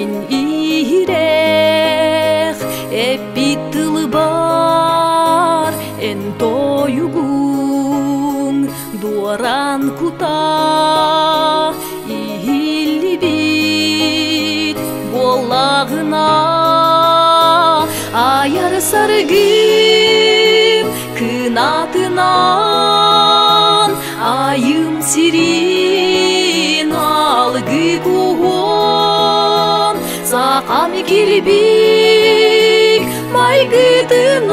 Мин иһирэх эппит тылыбар эн тойугуҥ дуоран кута иһиллибит буоллаҕына айар саргым кынатынан айым сирин алгы куһуон сахам килбик майгытынан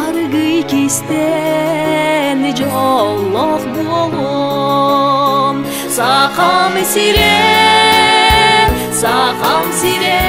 аргый кистэн дьоллоох буолуом сахам сирэ сахам сирэ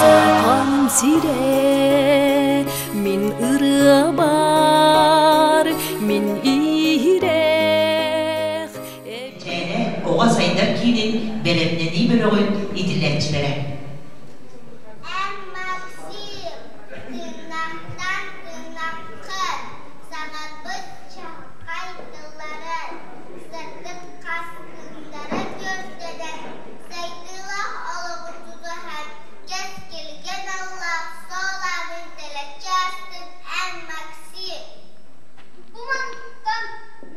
Сахам сирэ, мин ырыабар, мин иһирэх. Чээнэ оҕо сайдар киинин бэлэмнэнии бөлөҕүн итиллээччилэрэ. Эн Максим, тыынахтан тыынаххын, саҥарбыт чаҕылхай тылларын, сырдык хас кыымнара көрдөрөн, сайдыылаах олоҕу тутуһан, кэскилгэ наллаах суол аанын тэлэччи астын эн Максим. Бу мантан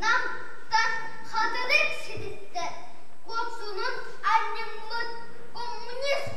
Намтан Хатырык сириттэн куорсунун анньыммыт коммунист.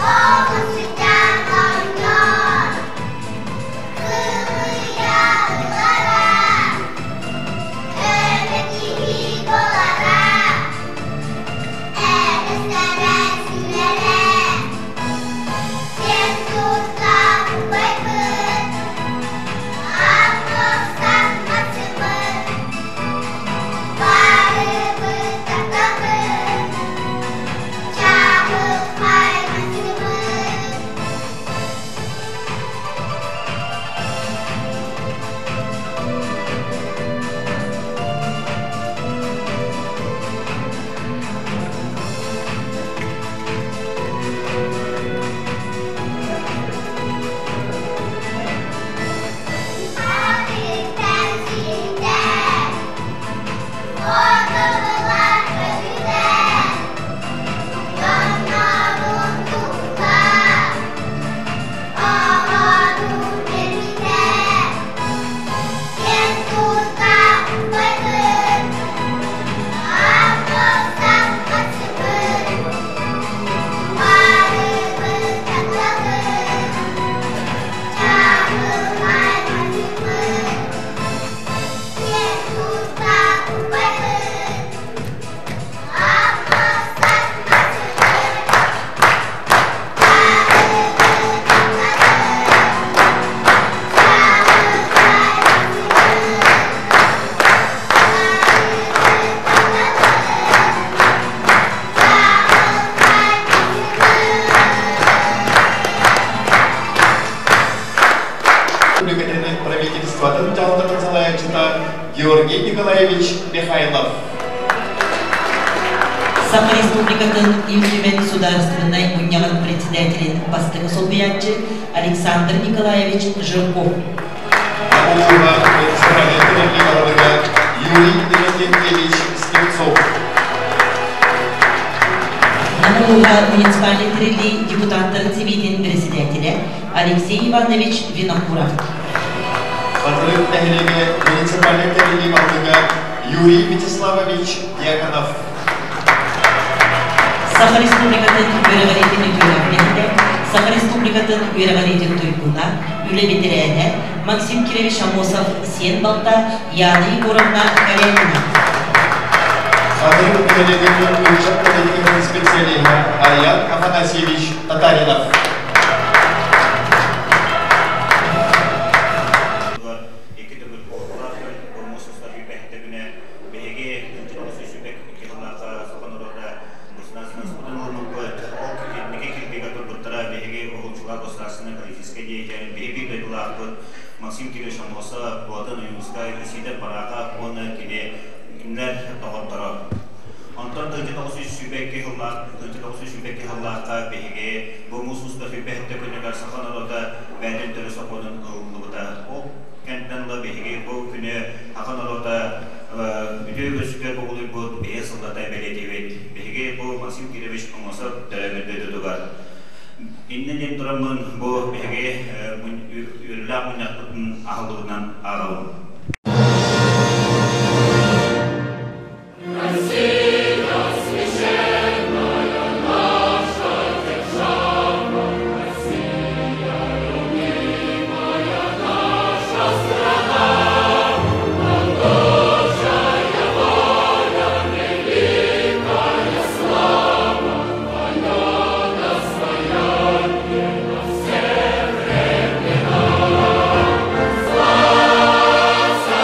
Оҕус сыдьаан оонньоон, кылыйа ылара, өлө киһи буолара, эрэстэрэ сүүрэрэ, киэн тутта убайбыт, Аммосов Максимыт, барыбыт тапталбыт, чаҕылхай Максимыт. Хатыҥтан сиртэн Хотугулар көтүтэн, дьоннорун туһугар оҕону биэрбитэ, киэн тутта убайбыт, Аммосов Максимыт, барыбыт тапталбыт, чаҕылхай Максимыт, киэн тутта убайбыт, Аммосов Максимыт, барыбыт тапталбыт, чаҕылхай Максимыт, барыбыт тапталбыт, чаҕылхай Максимыт. Республикатын правительствотын дьаһалтатын салайааччыта Георгий Николаевич Михайлов. Саха Республикатын Ил Түмэн Судаарыстыбаннай Мунньаҕын председателин бастакы солбуйааччы Александр Николаевич Жирков. Намулууһа муниципальнай тэриллии баһылыга Юрий Иннокентьевич Слепцов. Намулууһа муниципальнай тэриллии депутаттарын сэбиэтин председателэ Алексей Иванович Винокуров. Хатырык нэһилиэгэ муниципальнай тэриллии баһылыга Юрий Вячеславович Дьяконов. Саха Республикатын үөрэҕириитин үтүөлээх Саха Республикатын үөрэҕириитин туйгуна, үлэ бэтэрээнэ Максим Кирович Аммосов сиэн балта Яна Егоровна Корякина. Хатырык нэһилиэгин ыччат политикатын специалиһа Ариан Афанасьевич Татаринов. Икки төгүл буоллар, бу сүүбэһитэ күнэ биһиги 1922 сыллаахха саха норуота государственный ылыммыппыт. Ол инники кирбиигэ турбуттара биһиги уһулуччулаах государственный политическай деятель, биһиги дойдулаахпыт Максим Кирович Аммосов, Платон Ойуунускай, Сидор Барахов уонна кини кинилэр доҕотторо. Онтон 1922 сыллаах 1922 сыллаахха биһиги бу муус устар сүүбэһитэ күнүгэр саха норуота бэйэтин төрүт сокуонун ылыллыбыта. Ол кэнтэн ыла биһиги бу күнү саха норуота үтүө үгэскэ кубулуйбут 5 сыллата бэлиэтиибит. Биһиги бу Максим Кирович Аммосов төрөөбүт дойдутугар. Иннэ диэн тураммын бу биһиги үөрүүлээх мунньахпытын аһыллыбытынан ааҕабын. Россия священная наша держава, Россия, любимая наша страна, Могучая воля, великая слава, Твое достояние на все времена. Славься,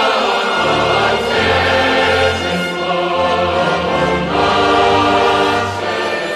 Отечество наше, слава!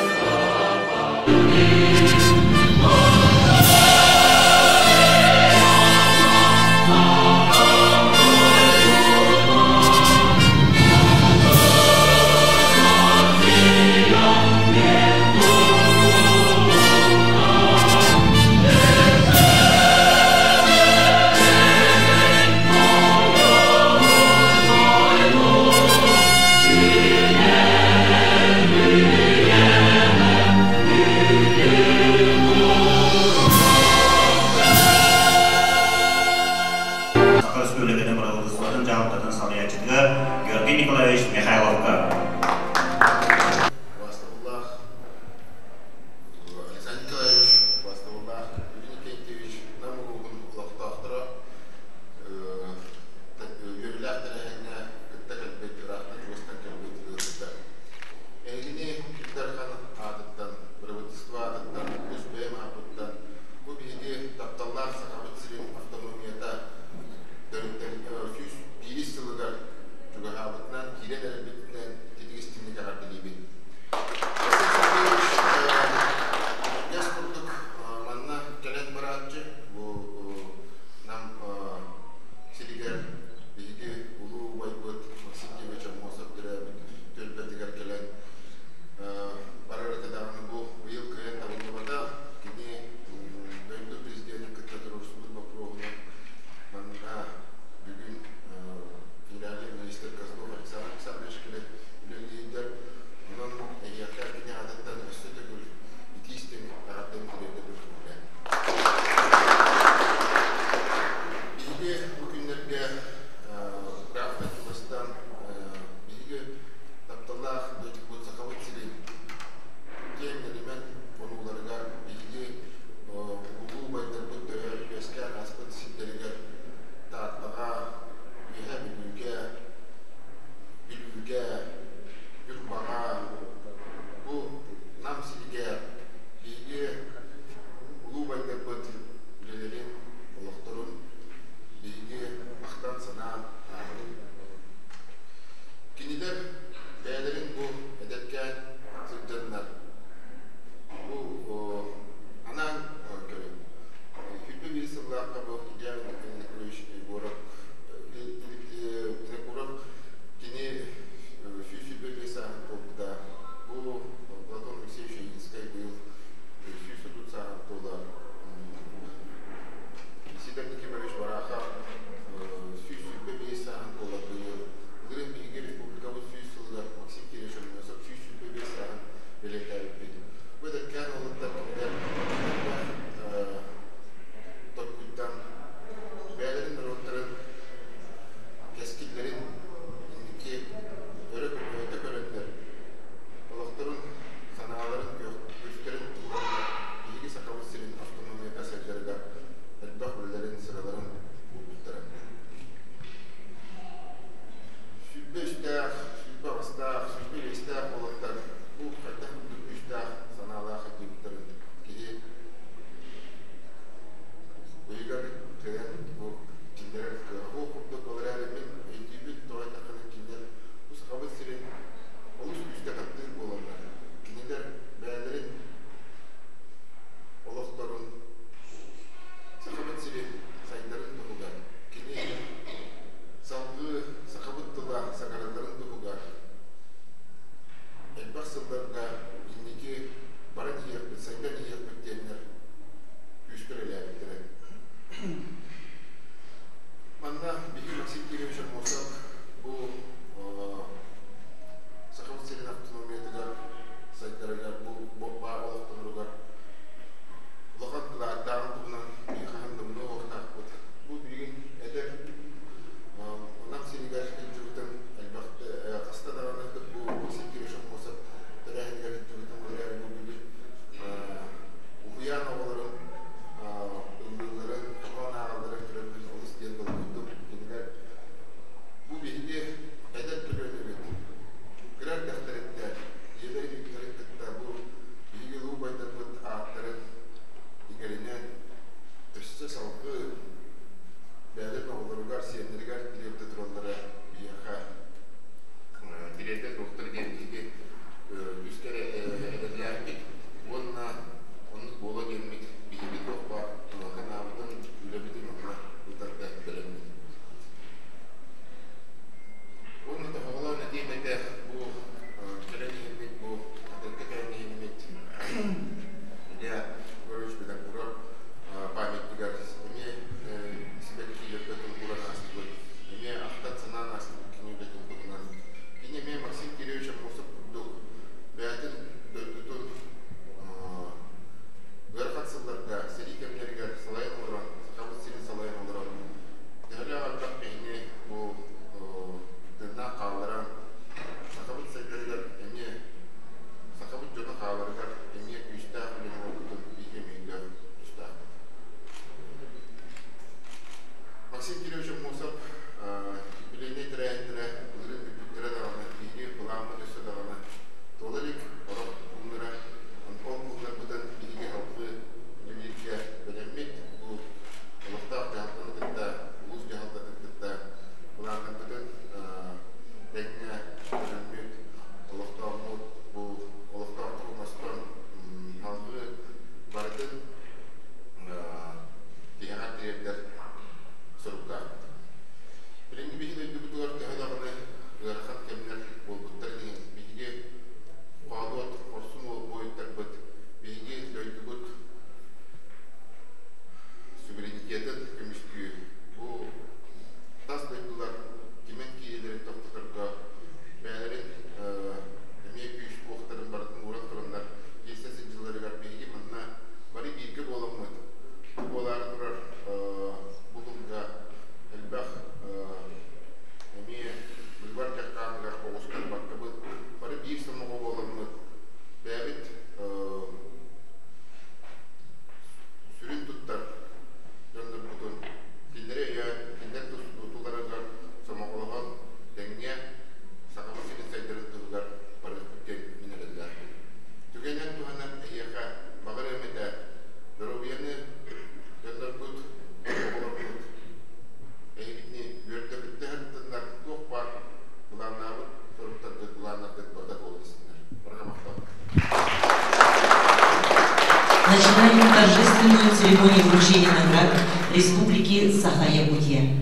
Начинаем торжественную церемонию вручения наград Республики Саха-Якутия.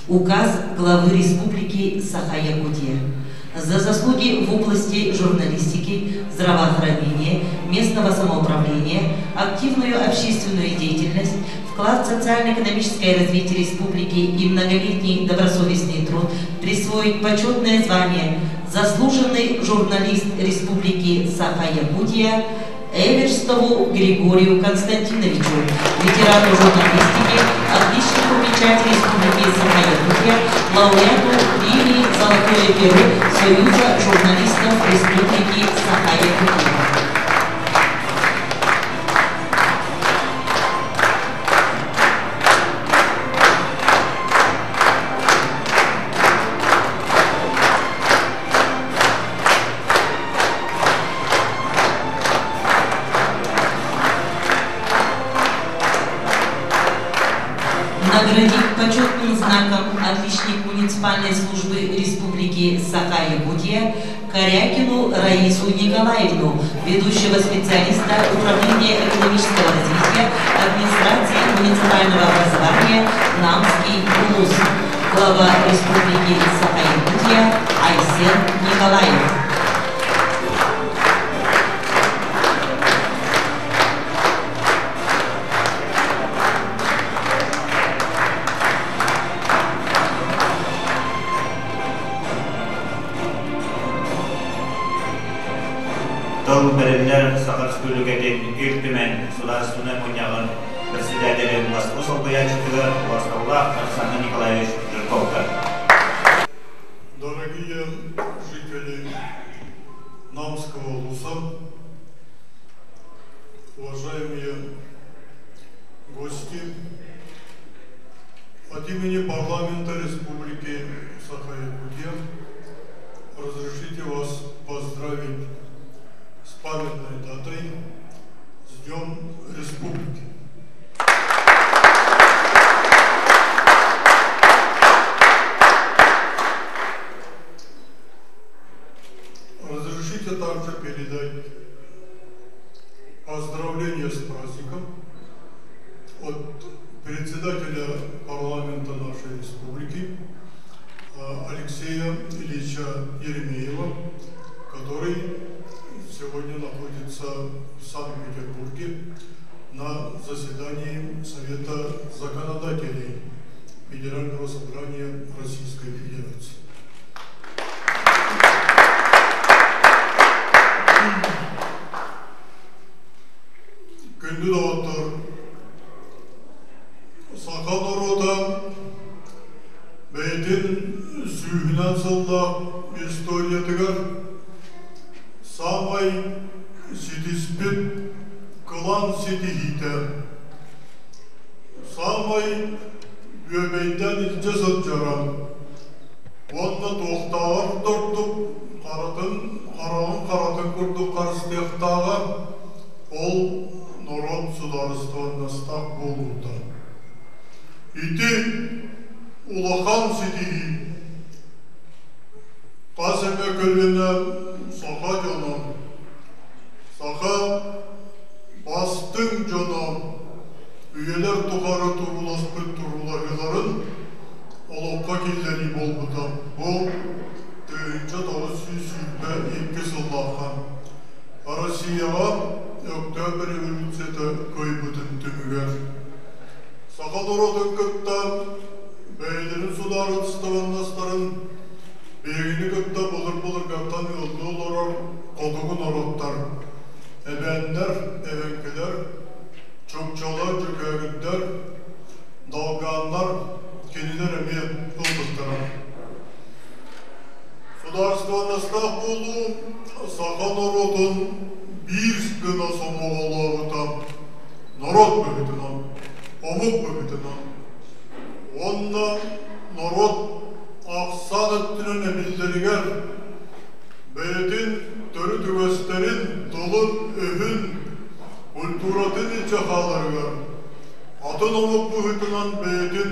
Указ главы Республики Саха-Якутия. За заслуги в области журналистики, здравоохранения, местного самоуправления, активную общественную деятельность, вклад в социально-экономическое развитие республики и многолетний добросовестный труд присвоить почетное звание «Заслуженный журналист Республики Саха-Якутия» Эверстову Григорию Константиновичу, ветерану журналистики, отличнику печати Республики Саха-Якутия, лауреату премии «Золотое перо» Союза журналистов Республики Саха-Якутия. Наградить почетным знаком отличник муниципальной службы Республики Саха-Якутия Корякину Раису Николаевну, ведущего специалиста Управления экономического развития администрации муниципального образования Намский УЛУС, глава Республики Саха-Якутия Айсен Николаев. Тыл бэриллэр Саха Республикатын Ил Түмэн Судаарыстыбаннай Мунньаҕын председателин бастакы солбуйааччытыгар Убаастабылаах Александр Николаевич Жирковка. Дорогие жители Намского улуса, уважаемые гости, от имени парламента Республики Саха-Якутия разрешите вас поздравить с памятной датой, с Днем Республики. Разрешите также передать поздравления с праздником от председателя парламента нашей республики Алексея Ильича Еремеева, который сегодня находится в Санкт-Петербурге на заседании Совета законодателей Федерального собрания Российской Федерации. Күндү доҕоттор, саха норуота бэйэтин сүүһүнэн сыллаах историятыгар саамай ситиспит кылаан ситиһиитэ, саамай бүөбэйдээн илдьэ сылдьара уонна туохтааҕар да ордук харатын хараҕын харатын курдук харыстыахтааҕа ол норуот судаарыстыбаннастаах буолуута. Ити улахан ситиһии хас эмэ көлүөнэ саха дьоно, саха бастыҥ дьоно үйэлэр тухары турууласпыт туруулаһыыларын олоххо киллэрии буолбута. Бу 1922 сыллаахха Россияҕа Өктөөп революцията кыайбытын түмүгэр саха норуотун кытта бэйэлэрин судаарыстыбаннастарын биһигини кытта былыр-былыргаттан ыаллыы олорор хотугу норуоттар эбээннэр, эбэҥкилэр, чукчалар, дьүкээгирдэр, долгааннар кинилэр эмиэ ылбыттара. Судаарыстыбаннастаах буолуу саха норуотун биир гына сомоҕолообута норуот быһыытынан, омук быһыытынан уонна норуот ахсаан өттүнэн эбиллэригэр бэйэтин төрүт үгэстэрин, тылын-өһүн, культуратын илдьэ хааларыгар, атын омук быһыытынан бэйэтин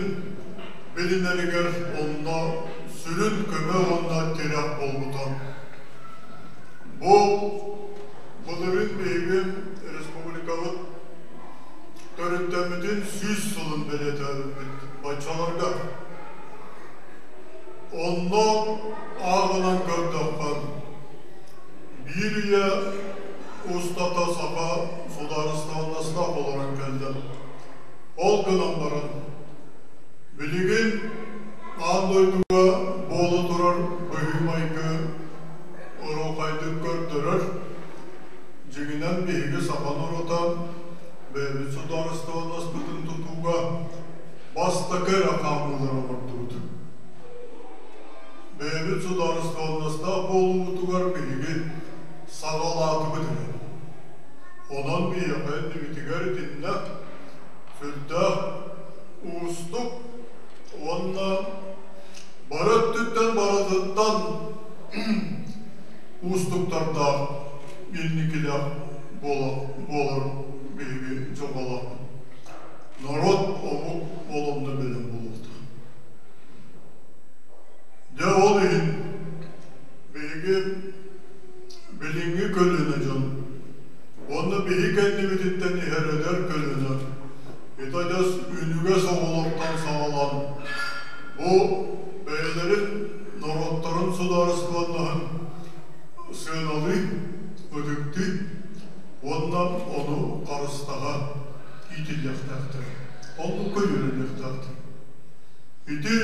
билинэригэр онно сүрүн көмө уонна тирэх буолбута. Бу былырыын биһиги республикабыт Төрүттэммитин 100 сылын бэлиэтээбиппит баччаларга. Онно ааҕынан көрдөххө, биир үйэ устата саха судаарыстыбаннастаах олорон кэллэ. Ол гынан баран, билигин аан дойдуга буола турар быһыы-майгы ырылхайдык көрдөрөр. Дьиҥинэн биһиги саха норуота бэйэбит судаарыстыбаннаспытын тутууга бастакы эрэ хаамыылары оҥордубут. Бэйэбит судаарыстыбаннастаах буолуубутугар биһиги саҕалаатыбыт эрэ. Онон биһиэхэ иннибитигэр итиннэ сүрдээх уустук уонна бары өттүттэн барытыттан уустуктардаах инникилээх буолар биһиги дьылҕалаахпыт. Норуот омук оломно бэлэм буолуохтаах. Дьэ ол иһин биһиги билиҥҥи көлүөнэ дьон уонна биһи кэннибититтэн иһэр эдэр көлүөнэ итадьас үнүгэс оҕолортон саҕалаан бу бэйэлэрин норуоттарын судаарыстыбаннаһын сыаналыы, ытыктыы уонна ону харыстаһа иитиллиэхтээхтэр, оннукка үөрэниэхтээхтэр. Ити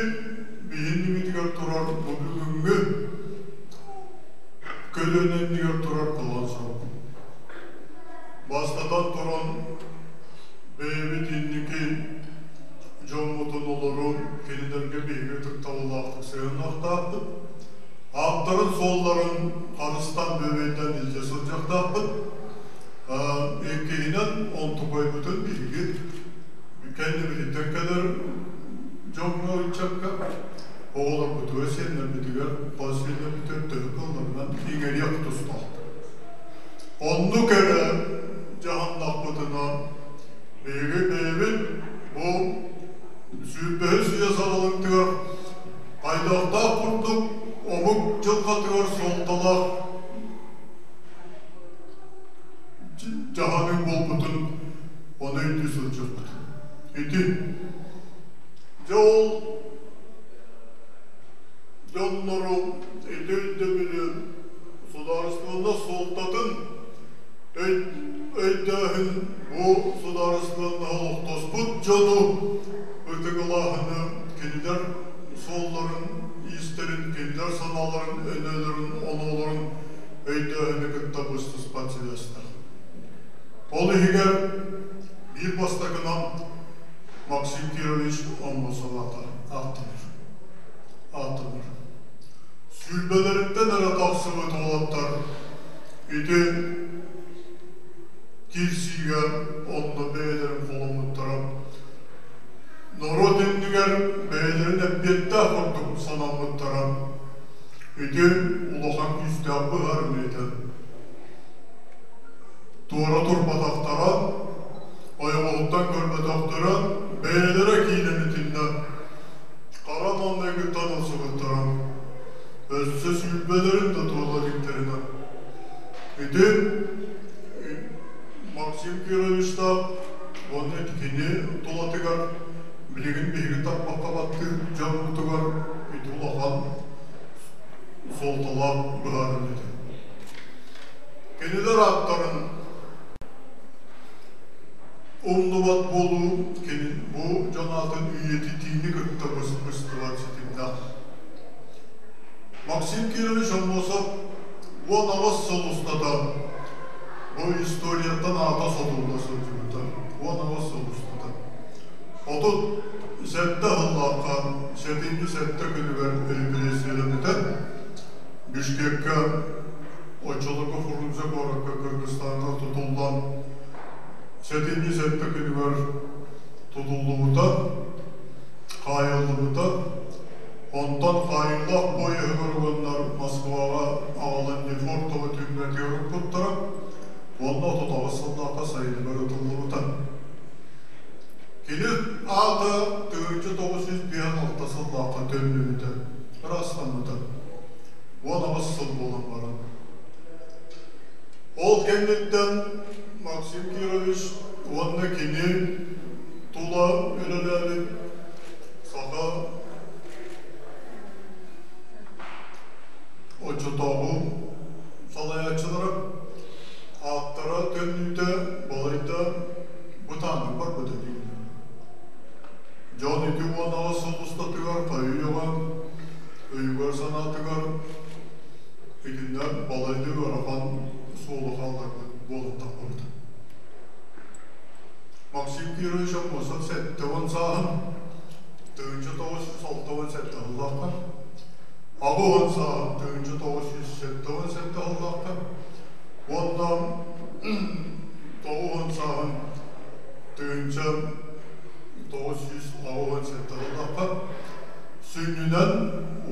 биһи иннибитигэр турар бу бүгүҥҥү көлүөнэ иннигэр турар кылаан сорук. Бастатан туран, бэйэбит инники дьоммутун олору кинилэргэ биһиги ытыктабыллаахтык сыһыаннаахтаахпыт. Ааттарын-суолларын харыстаан бүөбэйдээн илдьэ сылдьыахтаахпыт. Иккиһинэн, онтукайбытын биһиги кэннибититтэн кэлэр дьоҥҥо, ыччакка, оҕолорбутугар, сиэннэрбитигэр, хос сиэннэрбитигэр төһө кыалларынан иҥэриэх тустаахпыт. Оннук эрэ дьаһаннахпытына, биһиги бэйэбит бу 25 үйэ саҕалыытыгар хайдахтаах курдук омук дьылҕатыгар суолталаах дьаһаныы буолбутун ону өйдүү сылдьыахпыт. Ити дьэ ол дьоннору ити өйдөбүлү судаарыстыбаннас суолтатын өйдөөһүн бу судаарыстыбаннаһы олохтоспут дьону ытыгылааһыны кинилэр суолларын, иистэрин, кинилэр санааларын, өнөөлөрүн, оноолорун өйдөөһүнү кытта быстыспат сибээстээх. Ол иһигэр биир бастакынан Максим Кирович Аммосов аата ааттанар. Ааттанар. Сүүрбэлэриттэн эрэ тахсыбыт уолаттар ити киирсиигэ онно бэйэлэрин холоммуттара. Норуот иннигэр бэйэлэрин эппиэттээх курдук санаммыттара. Ити улахан күүстээх быһаарыныы этэ. Туора турбатахтара, ойоҕоһуттан көрбөтөхтөрө, бэйэлэрэ киирэн итиннэ хара маҥнайгыттан ылсыбыттара. Өссө сүүрбэлэрин да туола иликтэринэ. Ити Максим Кировичтаах уонна кини тулатыгар билигин биһиги тарбахха баттыыр дьоммутугар ити улахан суолталаах быһаарыныы этэ. Кинилэр ааттарын умнубат буолуу кини бу дьон аатын үйэтитиини кытта быстыбат ситимнээх. Максим Кирович Аммосов 18 сыл устата бу историяттан аата сотулла сылдьыбыта. 18 сыл устата. 37 сыллаахха сэтинньи сэттэ күнүгэр репрессиялэммитэ. Бишкеккэ оччолорго Фрунзе куоракка Кыргызстаҥҥа тутуллан сэтинньи сэттэ күнүгэр тутуллубута, хаайыллыбыта. Онтон хаайыылаах поеһыгар уганнар Москваҕа аҕалан Лефортово түрмэтигэр укпуттара уонна 38 сыллаахха сайыныгар ытыллыбыта. Кини аата 1956 сыллаахха төннүбүтэ, ыраастаммыта. 18 сыл буолан баран. Ол кэнниттэн Максим Кирович уонна кини тула үлэлээбит саха оччотооҕу салайааччылара ааттара төннүүтэ балайда бытааннык барбыта дииллэр. Дьон ити 18 сыл устатыгар хайы-үйэҕэ өйүгэр-санаатыгар итиннэ балайда ыарахан суолу хаалларбыт буолан таххыбыта. Максим Кирович Аммосов 70 сааһын 1967 сыллаахха, 80 сааһын 1977 сыллаахха уонна 90 сааһын 1987 сыллаахха сүнньүнэн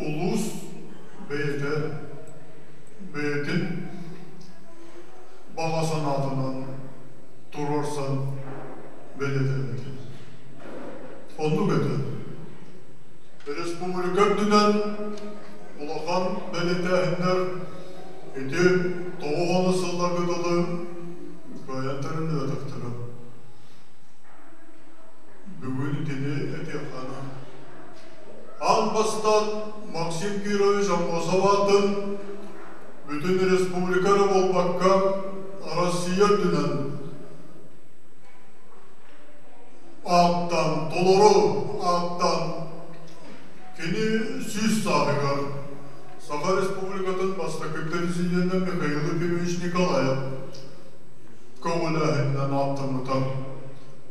улуус бэйэтэ бэйэтин баҕа санаатынан туруорсан бэлиэтэммит. Оннук этэ. Республика үрдүнэн улахан бэлиэтээһиннэр ити 90 сылларга дылы кыайан тэриллибэтэхтэрэ. Бүгүн итини этиэххэ Аан бастаан Максим Кирович Аммосов аатын бүтүн республика эрэ буолбакка, Россия үрдүнэн ааттаан, толору ааттаан кини 100 сааһыгар Саха Республикатын бастакы президенэ Михаил Ефимович Николаев көҕүлээһининэн ааттаммыта.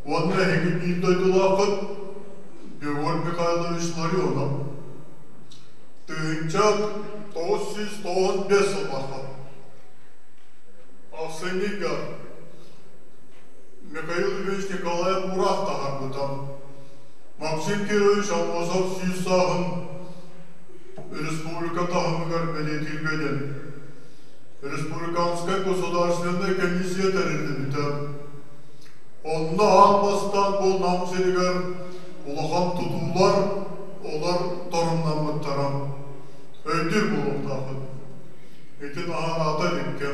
Уонна эһиги биир дойдулааххыт Егор Михайлович Ларионов 1995 сыллаахха ахсынньыга Михаил Ильич Николаев ураах таһаарбыта. Максим Кирович Аммосов 100 сааһын республика таһымыгар бэлиэтииргэ диэн Республиканскай государственнай комиссия тэриллибитэ. Онно аан бастаан бу Нам сиригэр улахан тутуулар олор торумнаммыттара. Өйдүүр буолуохтааххыт. Ити наһаа иликкэ.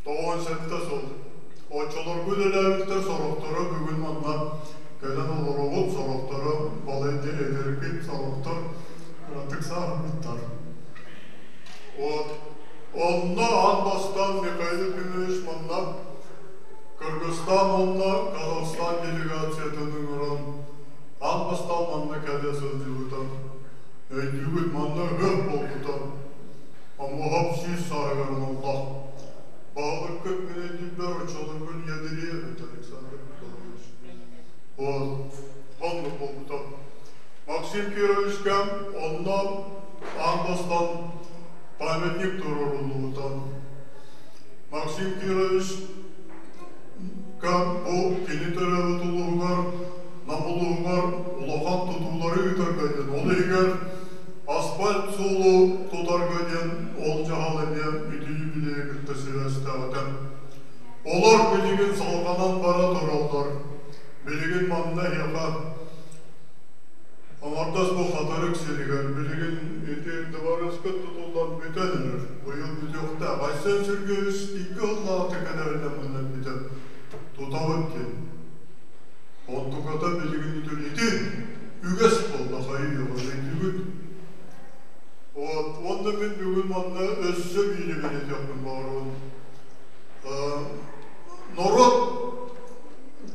97 сыл. Оччолорго үлэлээбиттэр сорохторо бүгүн манна кэлэн олороҕут, сорохторо балайда эдэргит, сорохтор кыратык сааһырбыттар. Вот. Онно аан бастаан Михаил Ефимович манна Кыргызстан уонна Казахстан делегациятын ыҥыран аан бастаан манна кэлэ сылдьыбыта. Өйдүүгүт, манна ыһыах буолбута. Омуһап 100 сааһыгар аналлаах. Баһылыккыт мин өйдүүрбэр оччолорго Ядырия эбит Александр Михайлович. Вот. Оннук буолбута. Максим Кировичка онно аан бастаан памятник туруоруллубута. Максим Кирович бу кини төрөөбүт улууһугар, Нам улууһугар улахан тутуулары ыытарга диэн, ол иһигэр асфальт суолу тутарга диэн ол дьаһал эмиэ ити юбилейы кытта сибээстээх этэ. Олор билигин салҕанан бара тураллар. Билигин манна эһиэхэ Аҥардас бу Хатырык сиригэр билигин ити дыбарыаскыт тутуллан бүтэн эрэр. Быйыл бүтүөхтээх. Айсен Сергеевич икки сыллааҕыта кэлэринэ манна эппитэ. Тутабыт диэн. Онтуката билигин үтүр ити үгэс буолла хайыы өйдүүгүт. Вот. Уонна мин бүгүн манна өссө биири бэлиэтиэхпин баҕарабын. Норуот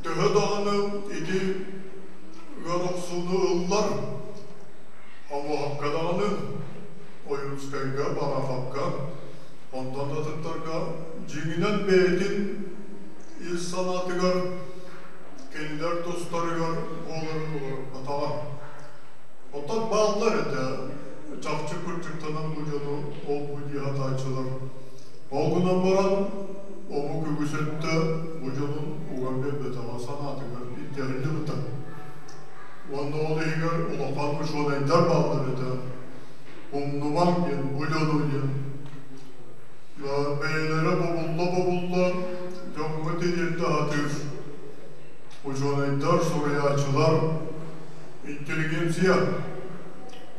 төһө даҕаны ити ыар охсууну ыллар, Омуоһапка даҕаны, Ойуунскайга, Бараховка, онтон да атыттарга дьиҥинэн бэйэтин ис санаатыгар кинилэр тустарыгар буоларын уларыппатаҕа. Оттон бааллар этэ, чахчы кырдьыктанан бу дьону ол-бу дии сатааччылар. Ол гынан баран, омук үгүс өттө бу дьонун уган биэрбэтэҕэ санаатыгар итэҕиллибитэ. Уонна ол иһигэр улахан учуонайдар бааллар этэ. Умнумаҥ диэн, бу дьону диэн. Бэйэлэрэ бобулла-бобулла дьоҥҥо тириэрдэ сатыыр. Учуонайдар, суруйааччылар, интеллигенция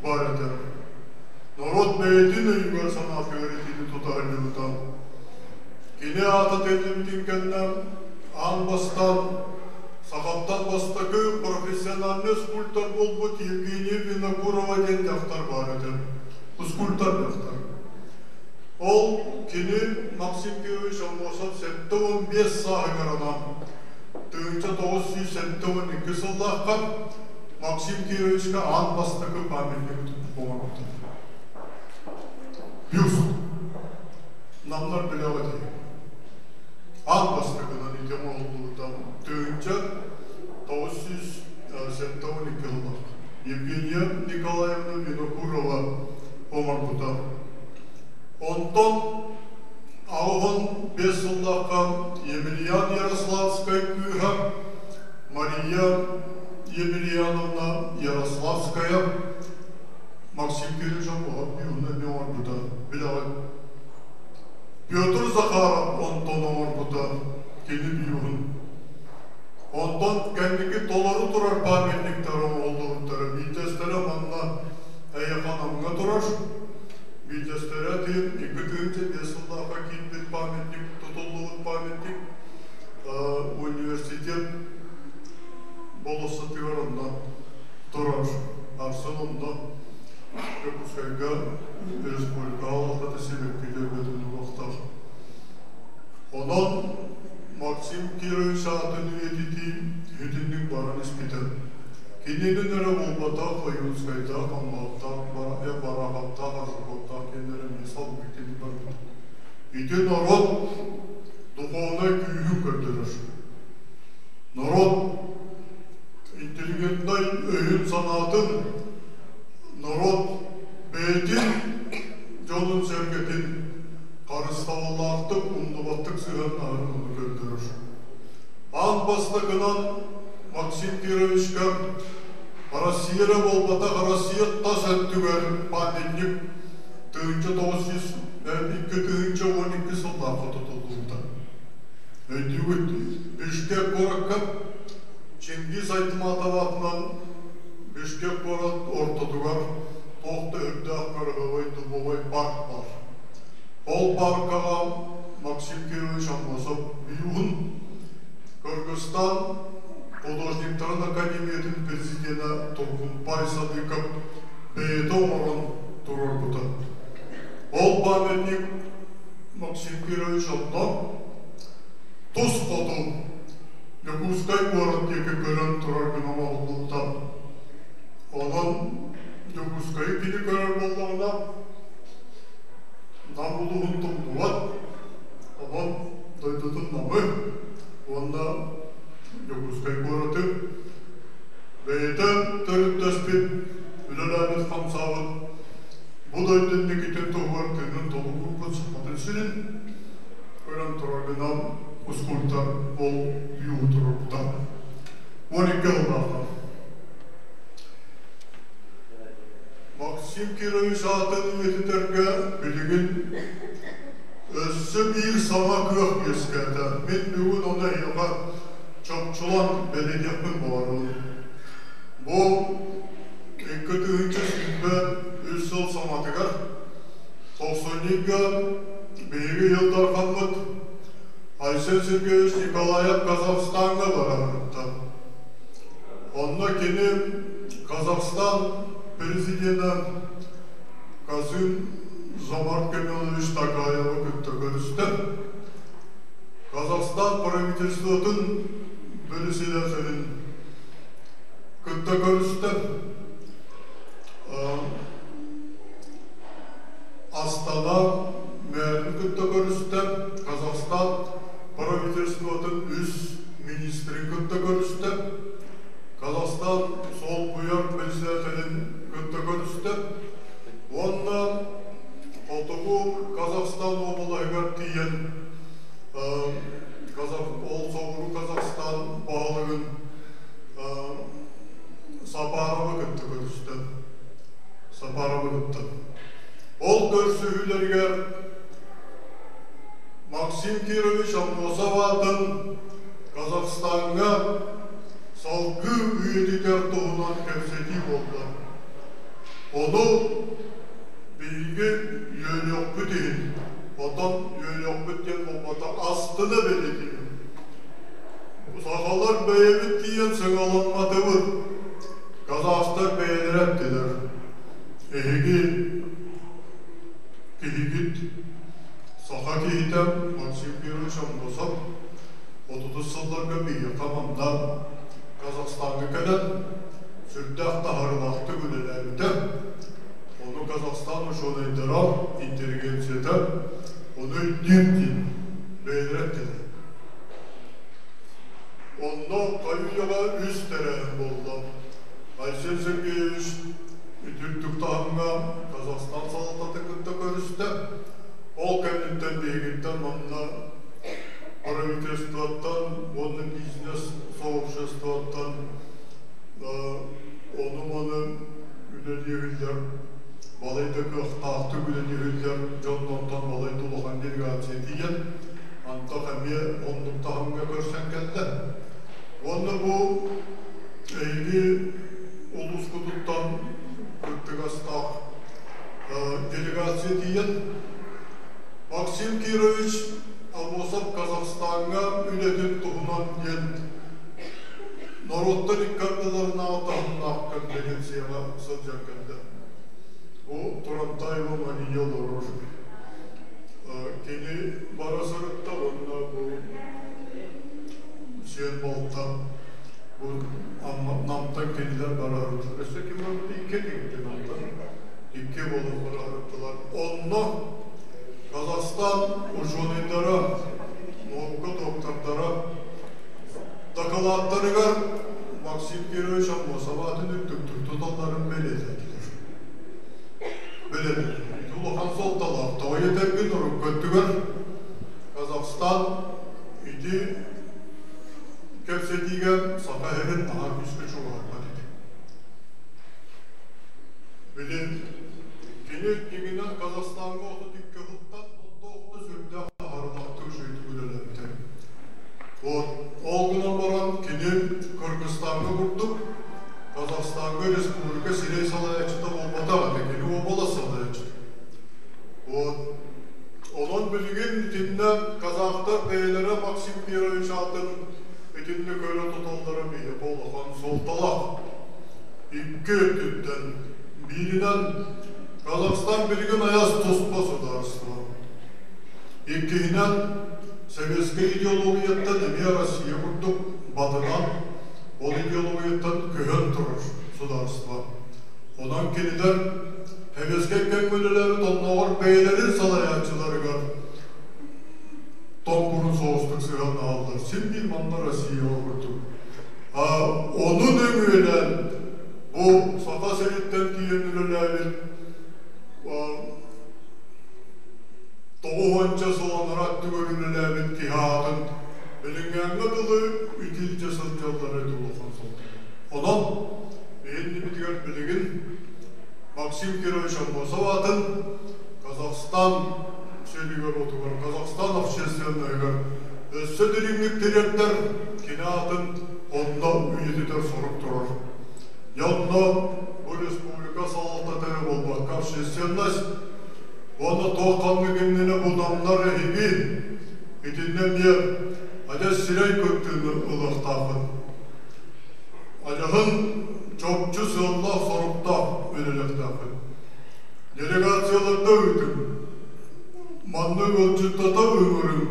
баар этэ. Норуот бэйэтин өйүгэр-санаатыгар итини тута сылдьыбыта. Кини аата тиллибитин кэннэ аан бастаан сахаттан Сахаттан бастакы профессиональный скульптор буолбут Евгения Винокурова диэн дьахтар баар этэ. Скульптор дьахтар. Ол кини Максим Кирович Аммосов 75 сааһыгар анаан 1972 сыллаахха Максим Кировичка аан бастакы памятник оҥорбута. Бюст. Намнар билэҕит Аан бастакынан ити оҥоһуллубута 1972 сыллаах Евгения Николаевна Винокурова оҥорбута. Онтон 85 сыллаахха Емельян Ярославскай кыыһа Мария Емельяновна Ярославская Максим Кириллович Оһоппиевна эмиэ оҥорбута билэҕит. Петр Захаров онтон оҥорбута кини бюһун. Онтон кэнники толору турар памятниктар оҥоһуллубуттара. Биирдэстэрэ манна Эйэханамҥа турар. Биирдэстэрэ тиин 2005 сыллаахха киирбит памятник, тутуллубут памятник университет болуоссатыгар онно турар. Арсен онно Дьокуускайга республикаҕа улахата сибэкки дьөрбөтүн уруохтаах. Онон Максим Кирович аатын үйэтитии итинник баран испитэ. Кинини эрэ буолбатах Ойуунскайдаах, Аммааттаах, Бараховтаах, Аржаковтаах кинилэр эмиэ салгыы итинник барбыт. Ити норуот духовнай күүһүн көрдөрөр. Норуот интеллигентнай өйүн-санаатын норуот бэйэтин дьонун-сэргэтин харыстабыллаахтык, умнубаттык сыһыаннаһарын ону көрдөрөр. Аан бастакынан Максим Кировичка Россия эрэ буолбатах, Россия тас өттүгэр памятник 1902 2012 сыллаахха тутуллубута. Өйдүүгүт дии. Бишкек куоракка Чингиз Айтматов аатынан Бишкек куорат ортотугар туох да үрдээх кыраһыабай дубовай парк баар. Ол паркаҕа Максим Кирович Аммосов бюһун Кыргызстан художниктарын академиятын президенэ Тургунпай Садыков бэйэтэ оҥорон туруорбута. Ол памятник Максим Кирович онно тус хоту Дьокуускай куорат диэки көрөн турар гына оҥоһуллубута. Онон Дьокуускайы кини көрөр буоллаҕына, Нам улууһун тумнубат, онон дойдутун Намы уонна Дьокуускай куораты бэйэтэ төрүттэспит, үлэлээбит-хамсаабыт бу дойду инникитин туһугар тыынын толук уурбут Сахатын сирин көрөн турар гына ускульта ол бюһу туруорбута. 12 сыллаахха. Максим Кирович аатын үйэтитэргэ билигин өссө биир саҥа кыах үөскээтэ. Мин бүгүн ону эһиэхэ чопчулаан бэлиэтиэхпин баҕарабын. Бу 2023 сыл саҥатыгар тохсунньуга биһиги Ил Дархаммыт Айсен Сергеевич Николаев Казахстаҥҥа барарыттан. Онно кини Казахстан президенэ Касым Жомарт Кемелович Токаевы кытта көрүстэ. Казахстан правительствотын председателин кытта көрүстэ. Астана мэрин кытта көрүстэ. Казахстан правительствотын үс министрин кытта көрүстэ. Казахстан солбуйар председателин кытта көрүстэ. Уонна Хотугу Казахстан уобалаһыгар тиийэн ол соҕуруу Казахстан баһылыгын Сапаровы кытта көрүстэ. Сапаровы кытта. Ол көрсүһүүлэригэр Максим Кирович Аммосов аатын Казахстаҥҥа салгыы үйэтитэр туһунан кэпсэтии буолла. Ону биһиги үөрүөхпүт иһин, отон үөрүөхпүт диэн буолбатах, астына бэлиэтиибит. Сахалар бэйэбит тиийэн сыҥаламматыбыт. Казахтар бэйэлэрэ эттилэр. Эһиги киһигит саха киһитэ Максим Кирович Аммосов отутус сылларга биһиэхэ манна Казахстаҥҥа кэлэн сүрдээх таһаарыылаахтык үлэлээбитэ. Ону Казахстан учуонайдара, интеллигенцията ону өйдүүр диэн бэйэлэрэ эттилэр. Онно хайы-үйэҕэ үс тэрээһин буолла. Айсен Сергеевич үтүрдүк таһымҥа Казахстан салалтатын кытта көрүстэ. Ол кэнниттэн биһигиттэн манна правительствоттан уонна бизнес сообществоттан ону-маны үлэлиэһиллэр, балайда кыахтаахтык үлэлиэһиллэр дьоннортон балайда улахан делегация тиийэн, антах эмиэ оннук таһымҥа көрсөн кэллэ. Уонна бу эһиги улуускутуттан кыттыгастаах делегация тиийэн Максим Кирович Аммосов Казахстаҥҥа үлэтин туһунан диэн норуоттар икки ардыларынааҕы таһымнаах конференцияҕа сылдьан кэллэ. Бу Турантаева Мария олорор. Кини бара сырытта уонна бу сиэн балта бу Намтан кинилэр бара сырыттылар. Өссө ким барбыт икки киһи Намтан икки буолан бара сырыттылар. Онно Казахстан учуонайдара, наука доктордара дакылааттарыгар Максим Кирович Аммосов аатын үрдүктүк туталларын бэлиэтээтилэр. Бэлиэтээтилэр. Ити улахан суолталаах. Тоҕо этэргин урукку өттүгэр Казахстан ити кэпсэтиигэ Саха сирин наһаа күүскэ чугаһаппат этэ. Били кини дьиҥинэн Казахстаҥҥа 32 сылтан онтоохто сүрдээх таһаарыылаахтык үчүгэйдик үлэлээбитэ. Вот. Ол гынан баран кини Кыргызстаҥҥа курдук Казахстаҥҥа республика сирэй салайааччыта буолбатах этэ, кини уобалас салайааччыта. Вот. Онон билигин итиннэ казахтар бэйэлэрэ Максим Кирович аатын итиннэ көрө туталлара биһиэхэ улахан суолталаах. Икки өттүттэн бииринэн Казахстан билигин айас туспа судаарыстыба. Иккиһинэн, советскай идеологияттан эмиэ Россия курдук батынан ол идеологияттан көһөн турар судаарыстыба. Онон кинилэр советскай кэмҥэ үлэлээбит оннооҕор бэйэлэрин салайааччыларыгар тоҥкурун соҕустук сыһыаннаһаллар. Син биир манна Россияҕа курдук. Ону нөҥүөлээн бу Саха сириттэн тиийэн үлэлээбит тоҕуһуонча сыл анараа өттүгэр үлэлээбит киһи аатын билиҥҥээҥҥэ дылы итилдьэ сылдьаллара ити улахан суолталаах. Онон биһиннибитигэр билигин Максим Кирович Аммосов аатын Казахстан сиригэр-уотугар, Казахстан общественноһыгар өссө дириҥник тириэрдэр кини аатын онно үйэтитэр сорук турар. Дьэ онно бу республика салалтата эрэ буолбакка общественность уонна туох ханнык иннинэ бу намнар эһиги итиннэ эмиэ адьас сирэй кыттыыны ылыахтааххыт. Адьаһын чопчу сыаллаах-соруктаах үлэлиэхтээххит. Делегацияларда ыытыҥ, манна ыалдьыттата ыҥырыҥ,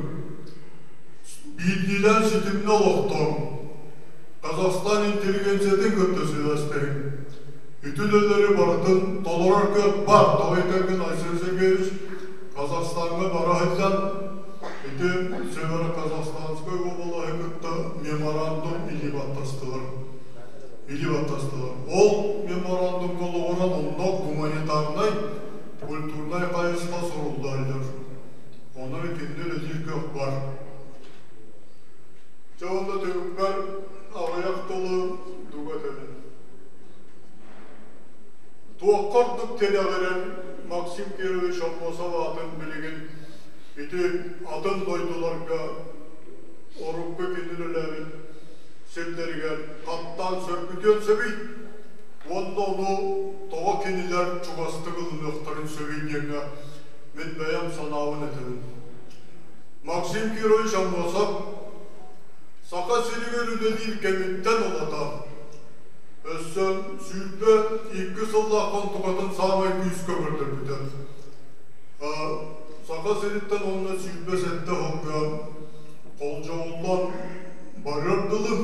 биирдиилээн ситимнэ олохтооҥ, Казахстан интеллигенциятын кытта сибээстэһиҥ. Ити үлэлэри барытын толорор кыах баар. Тоҕо этэргин Айсен Сергеевич Казахстаҥҥа бара сылдьан ити Северо-Казахстанскай уобалаһы кытта меморандум илии баттастылар. Илии баттастылар. Ол меморандумҥа олоҕуран онно гуманитарнай, культурнай хайысха суруллар. Онон итиннэ үлэлиир кыах баар. Дьэ уонна түмүкпэр аҕыйах тылы дуга этэбин. Туохха ордук тирэҕирэн Максим Кирович Аммосов аатын билигин ити атын дойдуларга урукку кини үлэлээбит сирдэригэр хаттаан сөргүтүөн сөбүй уонна ону тоҕо кинилэр чугастык ылыныахтарын сөбүй диэҥҥэ мин бэйэм санаабын этэбин. Максим Кирович Аммосов. Саха сиригэр үлэлиир кэмиттэн ылата, өссө 22 сыллаах онтукатын саамай күүскэ көрдөрбүтэ. Саха сириттэн уонна 27 сылга холдьоҕуллан барыар дылы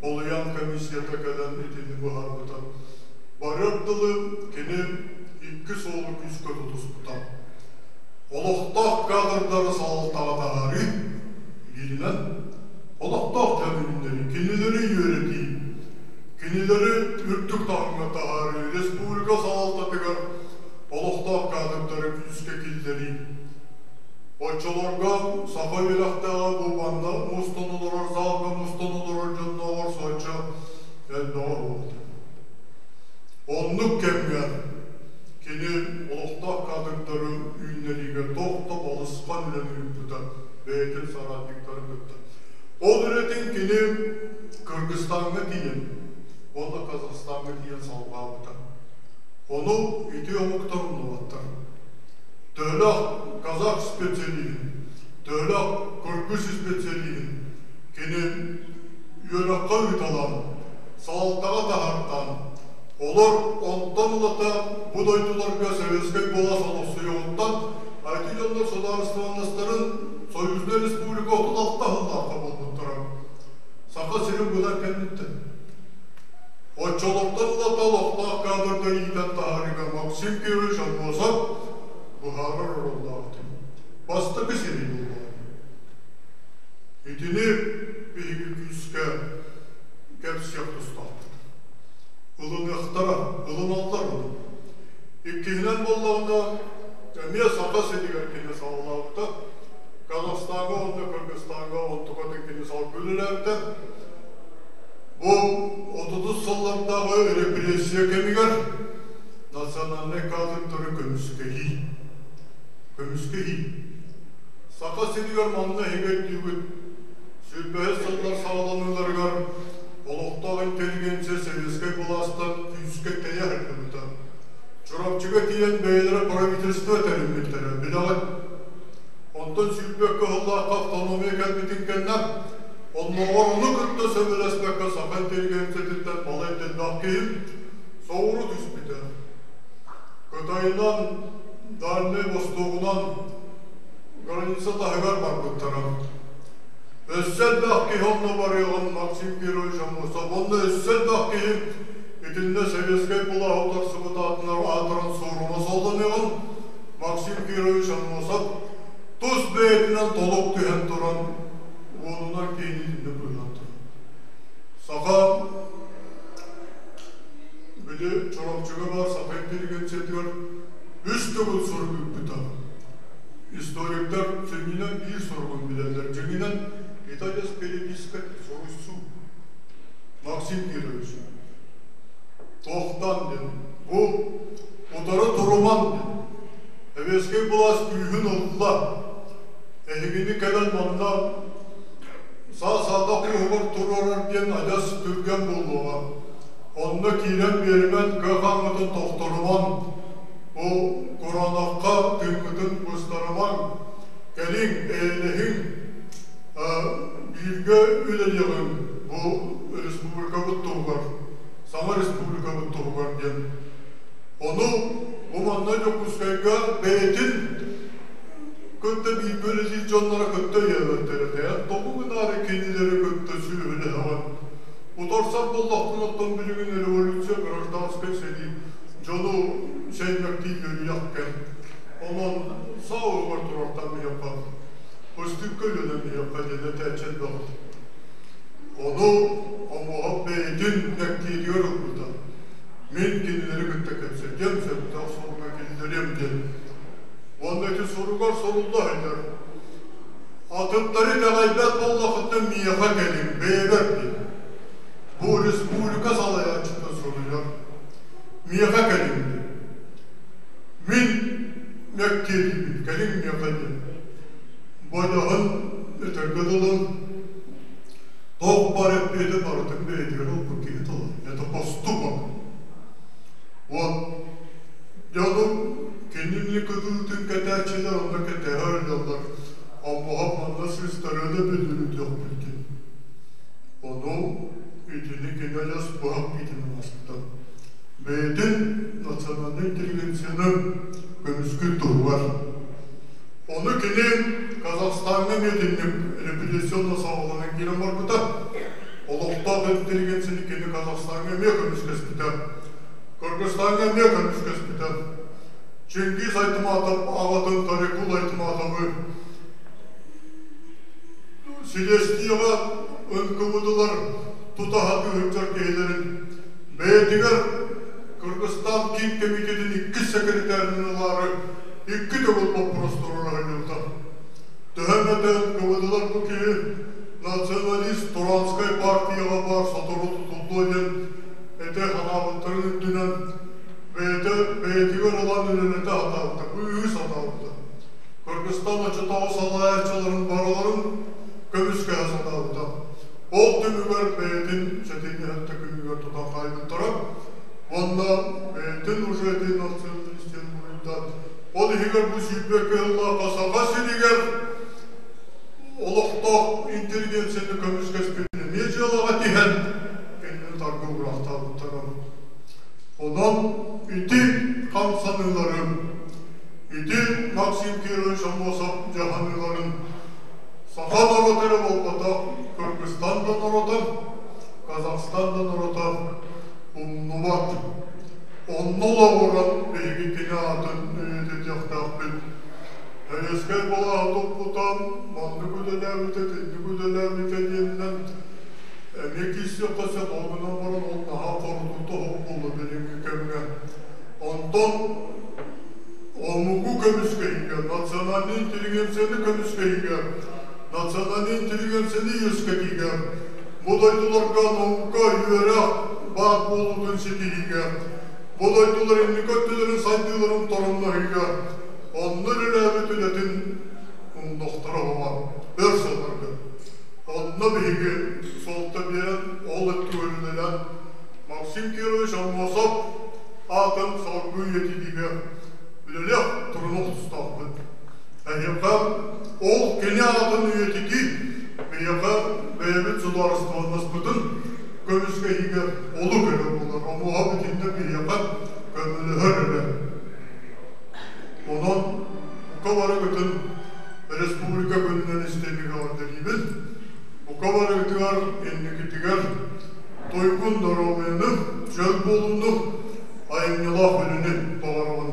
Олуйан комиссията кэлэн итини быһаарбыта. Барыар дылы кини икки суолу күүскэ тутуспута. Олохтоох кадрдары салалтаҕа таһаарыы, бииринэн, олохтоох дьон кинилэри үөрэтии, кинилэри үрдүк таһымҥа таһаарыы, республика салалтатыгар олохтоох кадрдары күүскэ киллэрии. Оччолорго саха үөрэхтээҕэ бу манна мустан олорор залга мустан олорор дьоннооҕор соччо элбэҕэ суох. Оннук кэмҥэ кини олохтоох кадрдары үүннэриигэ туох да балысхан үлэни ыыппыта бэйэтин соратниктарын кытта. Ол үлэтин кини Кыргызстаҥҥа тиийэн уонна Казахстаҥҥа тиийэн салҕаабыта. Ону ити омуктар умнубаттар. Төһөлөөх казах специалиһин, төһөлөөх кыргыз специалиһин кини үөрэххэ ыыталаан, салалтаҕа таһаартаан, олор онтон ылата бу дойдуларга советскай былаас олохсуйуоҕуттан ити дьоннор судаарыстыбаннастарын Союзнай республика 36 сыллаахха буолбуттара. Саха сирин быдан кэнниттэн. Оччолортон ылата олохтоох кадрдар иитэн таһаарыыга Максим Кирович Аммосов быһаарар оруоллаахтын. Бастакы сирий буоллаҕа. Итини биһиги күүскэ кэпсиэх тустаахпыт. Ылыныахтара, ылыналлар ону. Иккиһинэн буоллаҕына, эмиэ Саха сиригэр кини саҕалаабыта. Казахстаҥҥа уонна Кыргызстаҥҥа онтукатын кини салгыы үлэлээбитэ. Бу отутус сыллардааҕы репрессия кэмигэр национальнай кадрдары көмүскэһии. Көмүскэһии. Саха сиригэр манна эһиги өйдүүгүт, сүүрбэһис сыллар саҕаланыыларыгар олохтоох интеллигенция советскай былаастан күүскэ тэйэ сылдьыбыта. Чурапчыга тиийэн бэйэлэрэ правительство тэриммиттэрэ, билэҕит. Онтон сүүрбэккэ сыллаахха автономия кэлбитин кэннэ, оннооҕор ону кытта сөбүлэспэккэ саха интеллигенциятыттан балай да элбэх киһи соҕуруу түспүтэ. Кытайынан, Дальнай Востогунан граница таһыгар барбыттара. Өссө элбэх киһи онно барыаҕын Максим Кирович Аммосов уонна өссө элбэх киһи итиннэ советскай былааһы утарсыбыт аатынан аатыран суорума суолланыаҕын Максим Кирович Аммосов тус бэйэтинэн толук түһэн туран уонунан киһини итиннэ быыһаан турар. Саха били Чурапчыга баар саха интеллигенциятыгар үс төгүл сурук ыыппыта. Историктар сүнньүнэн биир суругун билэллэр. Дьиҥинэн Италияс переписка суруйсуу. Максим Кирович. Туохтан диэн. Бу утары туруман диэн. Сэбиэскэй былаас күүһүн ылла. Эһигини кэлэн манна саа-саадах куһугар туруорар диэн адьас түргэн буолуоҕа. Онно киирэн биэримэн, кыа хааммытын тохторумаҥ, бу кураанахха тыыҥҥытын быстарымаҥ, кэлиҥ, эйэлэһиҥ, бииргэ үлэлиэҕиҥ бу республикабыт туһугар, саҥа республикабыт туһугар диэн. Ону бу манна Дьокуускайга бэйэтин кытта бииргэ үлэлиир дьонноро кытта өйөөбөттөр этэ. Тоҕо гынаары кинилэри кытта сүөһүлэһэҕин? Утарсар буоллахпына, оттон билигин революция, гражданскай сэрии дьону сэймэктии үөрүйэх кэм. Онон саа уһугар турартан биһиэхэ ыстыыкка үлэлэн биһиэхэ диэн этээччи элбэх. Ону Омуоһап бэйэтин мэктиэтигэр ылбыта. Мин кинилэри кытта кэпсэтиэм, сөптөөх суолга киллэриэм диэн. Уонна ити суругар сурулла сылдьар. Атыттары итэҕэйбэт буоллаххытына миэхэ кэлиҥ, бэйэбэр диэн. Бу республика салайааччыта суруйар. Миэхэ кэлиҥ диэн. Мин мэктиэлиибин, кэлиҥ миэхэ диэн. Бодьоһун этэргэ дылы туох баар эппиэти барытын бэйэтигэр ылбыт киһи тыла. Это поступок. Вот дьонум кинини кытыытын кэтээччилэр онно кэтэһэ ыллаллар. Омуһап манна сыыстарыаны бүлүрүтүөхпүт диэн. Бу итини кини адьас быһах биитинэн ааспыта. Бэйэтин национальнай интеллигенцияны көмүскүүр туһугар. Ону кини Казахстаҥҥа эмиэ итинник репрессионно саҕаланан киирэн барбыта. Олохтоох интеллигенцияны кини Казахстаҥҥа эмиэ көмүскэспитэ. Кыргызстаҥҥа эмиэ көмүскэспитэ. Чингиз Айтматов аҕатын Тарикул Айтматовы силиэстийэҕэ НКВД-лар тута сатыы киһилэрин бэйэтигэр Кыргызстан Киин кэмитиэтин иккис сэкирэтээринэн ылаары икки төгүл боппуруос туруора сылдьыбыта. Төһө эмэтэ НКВД-лар бу киһи националист Туранскай партияҕа баар сотору тутуллуо диэн этэ санаабыттарын үрдүнэн бэйэтэ бэйэтигэр ылан үлэлэтэ сатаабыта, быыһыы сатаабыта. Кыргызстан оччотооҕу салайааччыларын барыларын көмүскэһэ сатаабыта. Ол түмүгэр бэйэтин сэтинньи сэттэ күнүгэр тутан хаайбыттара уонна бэйэтин уже ити националист диэн буруйдаан, ол иһигэр бу 22 сыллаахха Саха сиригэр олохтоох интеллигенцияны көмүскэспит эмиэ дьыалаҕа тиһэн кинини тарга уураахтаабыттара. Онон ити хамсаныылары, ити Максим Кирович Аммосов дьаһаныыларын саха норуота эрэ буолбатах, Кыргызстан да норуота, Казахстан да норуота умнубат. Онно олоҕуран биһиги кини аатын үйэтитиэхтээхпит. Сэбиэскэй былааһы туппута, маннык үлэлээбитэ, итинник үлэлээбитэ диэнинэн эмиэ киирсиэххэ сөп, ол гынан баран ол наһаа хорутуута суох буолла билиҥҥи кэмҥэ. Онтон омугу көмүскэһиигэ, национальнай интеллигенцияны көмүскэһиигэ, национальнай интеллигенцияны үөскэтиигэ, бу дойдуларга наука, үөрэх баар буолуутун ситиһиигэ, бу дойдулар инники өттүлэрин сайдыыларын торумнаһыыга онно үлэлээбит үлэтин умнуохтара уһуга өр сылларга. Онно биһиги суолта биэрэн, ол өттүгэр үлэлээн Максим Кирович Аммосов аатын салгыы үйэтитиигэ үлэлиэх турунуох тустаахпыт. Эһиэхэ ол кини аатын үйэтитии биһиэхэ бэйэбит судаарыстыбаннаспытын көмүскэһиигэ олук эрэ буолар. Омуоһа итиннэ биһиэхэ көмөлөһөр эрэ. Онон бука барыгытын республика күнүнэн истиҥник эҕэрдэлиибин. Бука барыгытыгар инникитигэр туйгун доруобуйаны, чөл буолууну, айымньылаах үлэни баҕарабын.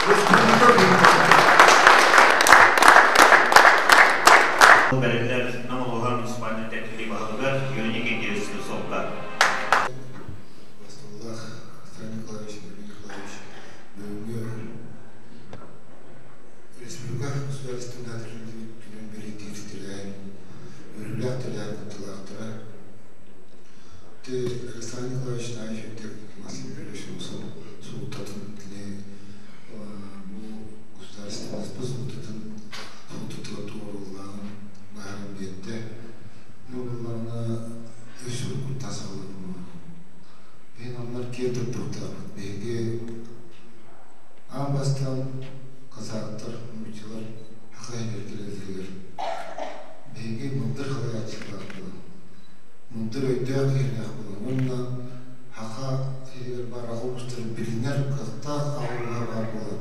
Республика күнүнэн! Бэриллэр Нам улууһа муниципальнай тэриллии баһылыгар Юрий Никитич Слепцовка. Басталлаах Александр Николаевич, Юрий Николаевич бүгүҥҥү республика государственнай күнүн бэлиэтиир тэрээһин, үөрүүлээх тэрээһин кыттыылаахтара Ты Александр Николаевич Наев Максим Юрьевич суолтатын кини бу государственность суолтатын суолтатыгар туруоруллааҕын баһарын биэрдэ. Буоллаҕына үс уруккуттан саҕаланар. Биһин оннор киэр туттуохтаахпыт. Биһиги аан бастаан казахтар, нууччалар саха иһигэр кэлэллэригэр биһиги мындыр халайааччылаах буолан, мындыр өйдөөх киһилээх буолан уонна саха сиригэр баар аҕа уустарын билинэр кыахтаах аҕа ууһа баар буолан,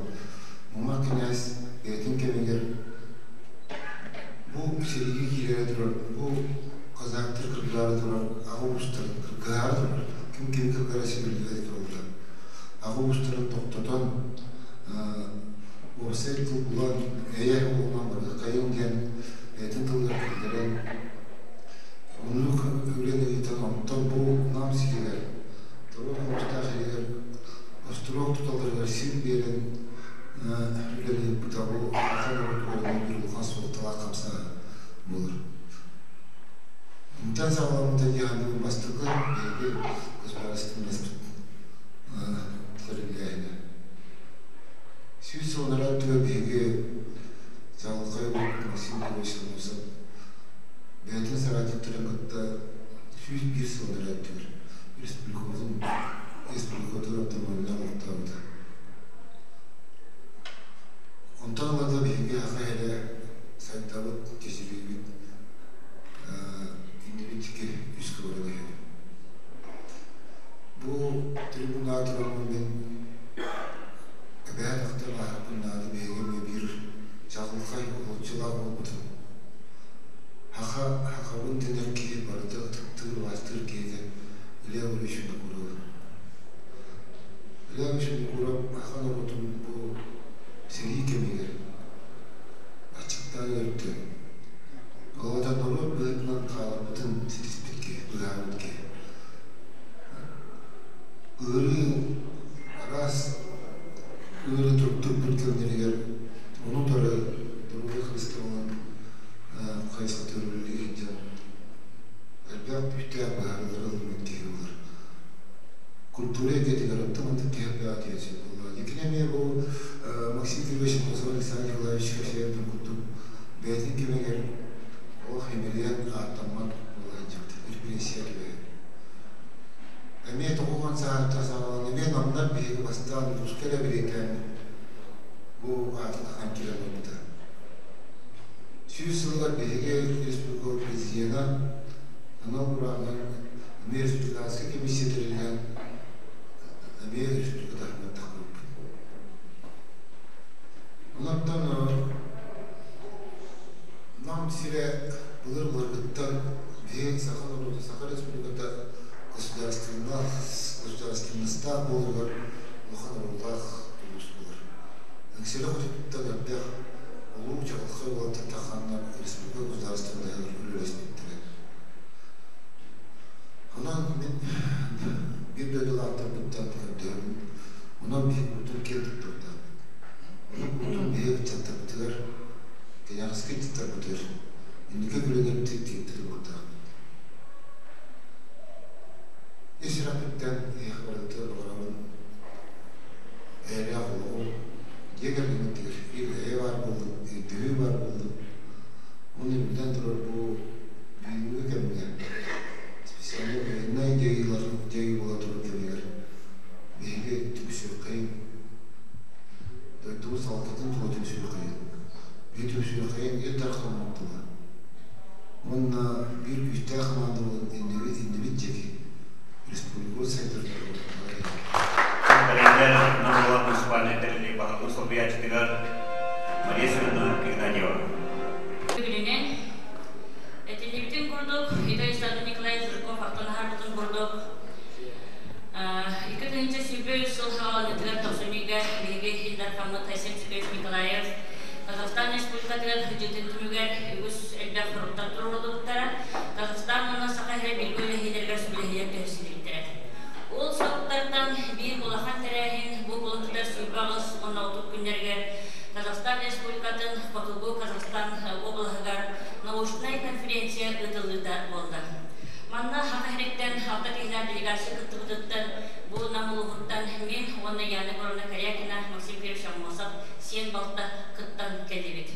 Мумах кинээс бэйэтин кэмигэр бу сэриигэ киирээри турар, бу казактар кыргыһаары турар аҕа уустарын кыргыһаары турар, ким кими кыргара сибиллибэт тураллар. Аҕа уустарын тохтотон, уопсай тыл булан, эйэ уолунан барыаххайыҥ диэн бэйэтин тылыгар киллэрэн, оннук үлэни ыытан, онтон бу Нам сиригэр, Торуок Хомустаах сиригэр остуруок туталларыгар сир биэрэн үлэлиирбит бу саха норуотугар биир улахан суолталаах хамсааһын буолар. Онтон саҕаламмыта дии саныыбын бастакы биһиги государственность тэриллээһинэ. 100 сыл өттүгэр биһиги чаҕылхай Максим Николаевич Аммосов бэйэтин соратниктарын кытта 101 сыл өттүгэр республикабытын республикабытыгар автономия олохтообута. Онтон ылата биһиги саха эрэ сайдабыт, чэчириибит, иннибит диэки үс көҕүлэ. Күннээх тураммын мин эбээн ахтан ааһарбын наада биһиги эмиэ биир чаҕылхай уһулуччулаах буолбутун. Һаха һахабын дэнэр киһи барыта ытыктыыр, убаастыыр киһитэ Илья Ильич Винокуров. Илья Ильич Винокуров һаха норуотун бу сэрии кэмигэр аччыктаан өлөртө. Ол аата норуот быһыытынан хааларбытын ситиспит киһи, быыһаабыт киһи. Ыарыы араас ыарыы туруктурбут кэмнэригэр ону утары доруобуйа харыстабылын хайысхатыгар үлэлии сылдьан элбэх күүстээх быһаарыылары ылыммыт киһи буолар. Культура эйгэтигэр оттон маннык киһи элбэҕэ диэн сөп буоллаҕа. Дьикини эмиэ бу Максим Кириллович Аммосов Александр Николаевич кэпсээнин курдук бэйэтин кэмигэр олох имэрийэн ааттаммат буола сылдьыбыт репрессия түбэһэн. Эмиэ тоҕуһуон сааһыттан саҕалаан эмиэ намнар биһиги бастаан улууска эрэ бэлиэтээммит бу аатын ахан киирэн барбыта. 100 сылыгар биһиги республика президена анал ураанан эмиэ республиканскай комиссия тэриллэн эмиэ республика таһымыгар тахсыбыппыт. Онон Нам сирэ былыр-былыргыттан биһиги саха норуота Саха Республиката государственностаах буоларыгар улахан оруоллаах улуус буолар. Эҥсиэли хотуттан элбэх улуу чаҕылхай уолаттар тахханнар республика государственноһыгар үлэлэспиттэрэ. Онон мин биир дойдулаахтарбыттан көрдөһөбүн, онон биһиги курдук киэн туттуохтаахпыт. Онон курдук биһиги ыччаттарбытыгар, кэнэҕэски ыччаттарбытыгар инники көлүөнэбитин тиэрдэ туруохтаахпыт. Ис сүрэхпиттэн эһиэхэ барытыгар баҕарабын эйэлээх олоҕу, дьиэ кэргэҥҥитигэр ил-эйэ баар буоллун, өйдөһүү баар буоллун. Уонна биллэн турар бу бүгүҥҥү кэмҥэ специальнай военнай дьайыылар дьайыы буола турар кэмигэр биһиги түмсүөххэйиҥ, дойдубут салалтатын тула түмсүөххэйиҥ, биһиги түмсүөххэйиҥ Ил Дархаммыт тула. Уонна биир күүстээх хамаанда буолан иннибит иннибит диэки республикабыт сайдар Бэлэмнэр Нам муниципальнай тэриллии баһылык солбуйааччытыгар Мария Семеновна Игнатьева. Бүгүнүнэн этиллибитин курдук, Италия Александр Николаевич Жирков ахтан аһарбытын курдук, 2023 сыл саҕаланыытыгар тохсунньуга биһиги Ил Дархаммыт Айсен Сергеевич Николаев Казахстан Республикатыгар сылдьыытын түмүгэр үгүс элбэх соруктар туруоруллубуттара, Казахстан уонна Саха сирэ бииргэ үлэһиилэригэр сүбэлэһиилэр түһэрсиллибиттэрэ. Ол соруктартан биир улахан тэрээһин бу кулун 28 уонна 30 күннэригэр Казахстан Республикатын Хотугу Казахстан облаһыгар научнай конференция ыытыллыыта буолла. Манна Саха сириттэн алта киһилээх делегация кыттыбытыттан бу Нам улууһуттан мин уонна Яна Егоровна Корякина, Максим Кирович Аммосов сиэн балта кыттан кэллибит.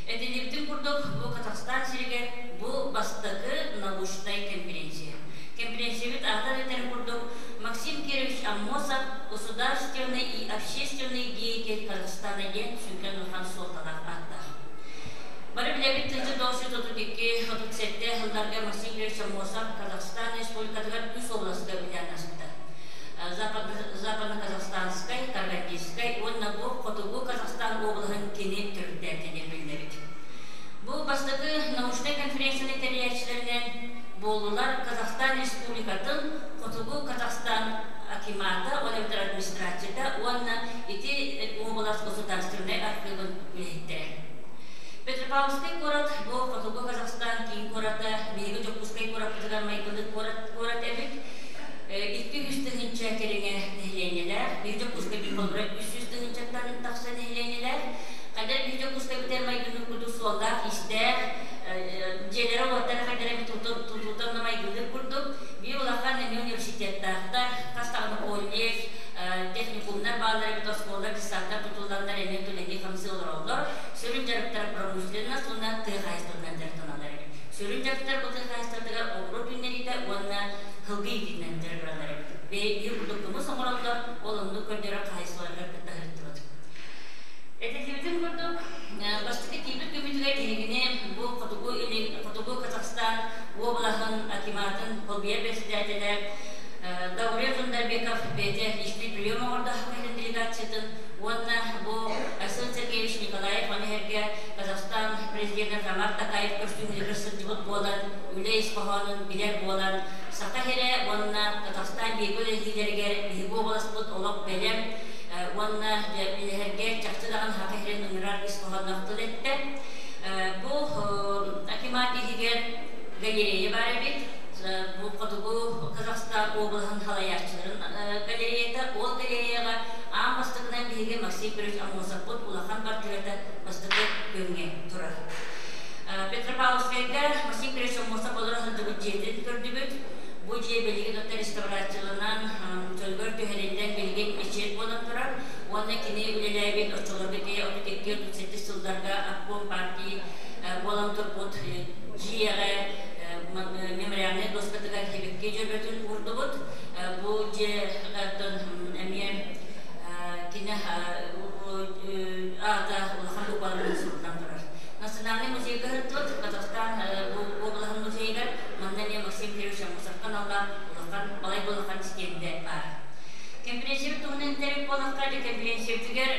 Этиллибитин курдук, бу Казахстан сиригэр бу бастакы научнай конференция. Конференциябыт аата этэрин курдук, Максим Кирович Аммосов государственный и общественный деятель Казахстана диэн сүҥкэн улахан суолталаах ааттаах. Бары билэбит 1932-37 сылларга Максим Кирович Аммосов Казахстан Республикатыгар үс областка үлэлээн ааспыта. Западно-Казахстанскай, Карагандинскай уонна бу Хотугу Казахстан облаһын кини төрүттээбитэ диэн биллэбит. Бу бастакы научнай конференцияны тэрийээччилэринэн буоллулар Казахстан Республикатын Хотугу Казахстан акимата, ол эбэтэр администрацията уонна ити уобалас государственнай архыыбын үлэһиттэрэ. Петропавловскай куорат бу Хотугу Казахстан киин куората, биһиги Дьокуускай куораппытыгар майгыннык куорат, куорат эбит. 200 тыһыынча кэриҥэ нэһилиэнньэлээх, биһиги Дьокуускай холобура 300 тыһыынчаттан тахса нэһилиэнньэлээх. Хайдах биһиги Дьокуускай бытар майгыннык курдук суоллаах-иистээх, дьиэлэрэ-уоттара хайдах эбит тутуутан майгыннык курдук, биир улахан эмиэ университеттаахтар, хас даҕаны колледж, техникумнар бааллар эбит, оскуолалар, детсадтар тутулланнар эмиэ үлэлии-хамсыы олороллор. Сүрүн дьарыктара промышленность уонна тыа хаһаайыстыбатынан дьарыктаналлар эбит. Сүрүн дьарыктар бу тыа хаһаайыстыбатыгар оҕуруот үүннэриитэ уонна сылгы иитиитинэн дьарыгыраллар эбит. Биир курдук кымыс оҥороллор, ол оннук көрдөрөр хаһаайыстыбаларыгар кытта сырыттыбыт. Этиллибитин курдук, бастакы тиийбит күммүтүгэр биһигини бу Хотугу Илин, Хотугу Казахстан уобалаһын акиматын холбуйар председателэ Даурен Зундарбеков бэйэтэ личный прием оҥордо Саха сирин делегациятын уонна бу Айсен Сергеевич Николаев маны сэргэ Казахстан президенэ Жомарт Токаев көрсүһүүлэригэр сылдьыбыт буолан, үлэ ис хоһоонун билэр буолан, Саха сирэ уонна Казахстан бииргэ үлэлэһиилэригэр биһиги уобаласпыт олох бэлэм уонна үлэһэргэ чахчы даҕаны Саха сирин ыҥырар ис хоһоонноох тыл эттэ. Бу акимат иһигэр галерея баар эбит. Бу Хотугу Казахстан уобалаһын салайааччыларын галереята. Ол галереяҕа аан бастакынан биһиги Максим Петрович Аммосовпут улахан портрета бастакы күөҥҥэ турар. Петропавловскайга Максим Петрович Аммосов олоро сылдьыбыт дьиэтин көрдүбүт. Бу дьиэ билигин оттон реставрацияланан, чөлүгэр түһэриллэн билигин мечеть буолан турар. Уонна кини үлэлээбит оччолорго тиийэ 32-37 сылларга обком партии буолан турбут дьиэҕэ мемориальнай дуоскатыгар сибэкки дьөрбөтүн уурдубут. Бу дьиэ эмиэ кини аата улахан букваларынан суруллан турар. Национальнай музейга ыһыттыбыт. Казахстан уобалаһын музейыгар манна эмиэ Максим Кириллович Аммосовка аналлаах улахан, балай да улахан стендэ баар. Конференциябыт туһунан этэр буоллахха, дьэ конференциябытыгар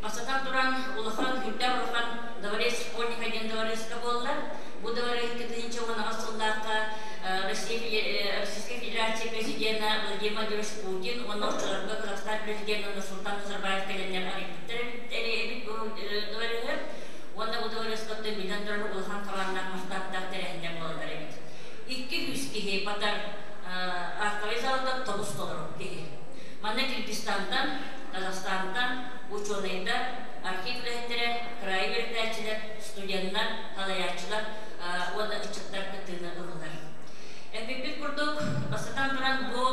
бастатан туран улахан, үрдээх улахан дворец школьника диэн дворецка буолла. Бу дворец 2018 сыллаахха Россия, Российскай Федерация президена Владимир Владимирович Путин уонна оччолорго Казахстан президена Нурсултан Назарбаев кэлэннэр арыйбыттар эбит бу двореһы. Уонна бу дворецкаттан билэн турар улахан хабааннаах масштабтаах тэрээһиннэр буолаллар эбит. 200 киһи батар Арковай залыгар тобус толору киһи. Манна Киргизстантан, Казахстантан учуонайдар, архив үлэһиттэрэ, кыраайы үөрэтээччилэр, студеннар, салайааччылар уонна ыччаттар кыттыыны ыллылар. Эппиппит курдук, бастатан туран бу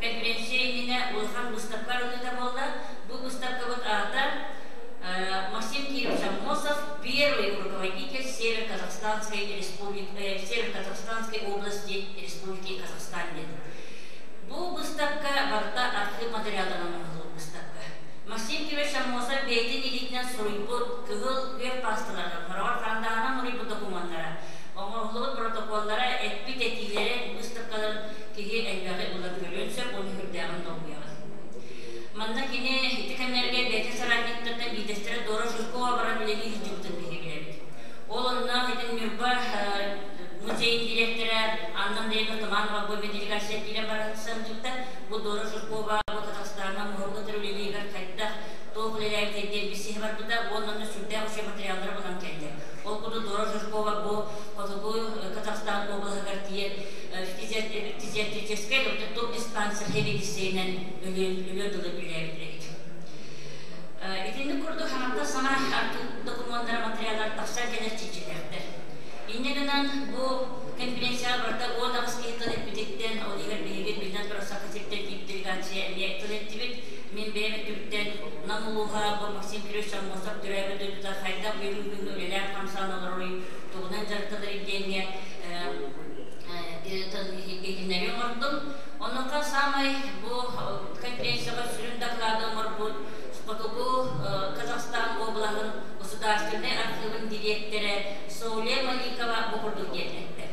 конференция иннинэ улахан выставка арыллыыта буолла. Бу выставкабыт аата Максим Кирович Аммосов, первый руководитель Северо-Казахстанской республики, Северо-Казахстанской области Республики Казахстан диэн. Бу выставка барыта архыып материалынан оҥоһуллубут выставка. Максим Кирович Аммосов бэйэтин илиитинэн суруйбут кыһыл күөх паасталарынан, хороҕор харандааһынан суруйбут докумуоннара, оҥоһуллубут протоколлара, эппит этиилэрэ выставкаларын киһи элбэҕи ылан көрүөн сөп уонна сүрдээҕин долгуйаҕын. Манна кини ити кэмнэргэ бэйэтин соратниктартан биирдэстэрэ Дора Жиркова баран үлэлии сылдьыбытын биһиги билэбит. Ол онно итин Ньурба музейын директора Анна Андреевна Туманова бу делегация киирэн баран сылдьыбыта. Бу Дора Жиркова бу Казахстаҥҥа муһурга үлэлииригэр хайдах, туох үлэлээбитэ диэн билсиһэ барбыта уонна онно сүрдээх үчүгэй материаллары булан кэллэ. Ол курдук Дора Жиркова бу Хотугу Казахстан облаһыгар тиийэн фтизиатрическай топ-диспансер сэбиэдиссэйинэн өлүөн дылы үлэлээбит эбит. Итинник курдук хаҥаттан саҥа докумуоннара, материаллар тахсан кэлэр чинчилээхтэр. Инньэ гынан бу конференцияҕа барыта 18 киһи тыл эппититтэн, ол иһигэр биһиги биллэн турар Саха сириттэн тиийбит делегация эмиэ тыл эттибит. Мин бэйэм өттүбүттэн Нам улууһа бу Максим Кириллович Аммосов төрөөбүт дойдута хайдах бүгүн күҥҥэ үлэлээн-хамсаан олороруй, тугунан дьарыктанарый диэҥҥэ иһитиннэрии оҥордум. Онуоха саамай бу конференцияҕа сүрүн доклады оҥорбут Хотугу Казахстан уобалаһын государственнай архыыбын дириэктэрэ Соля Маликова бу курдук диэн эттэ.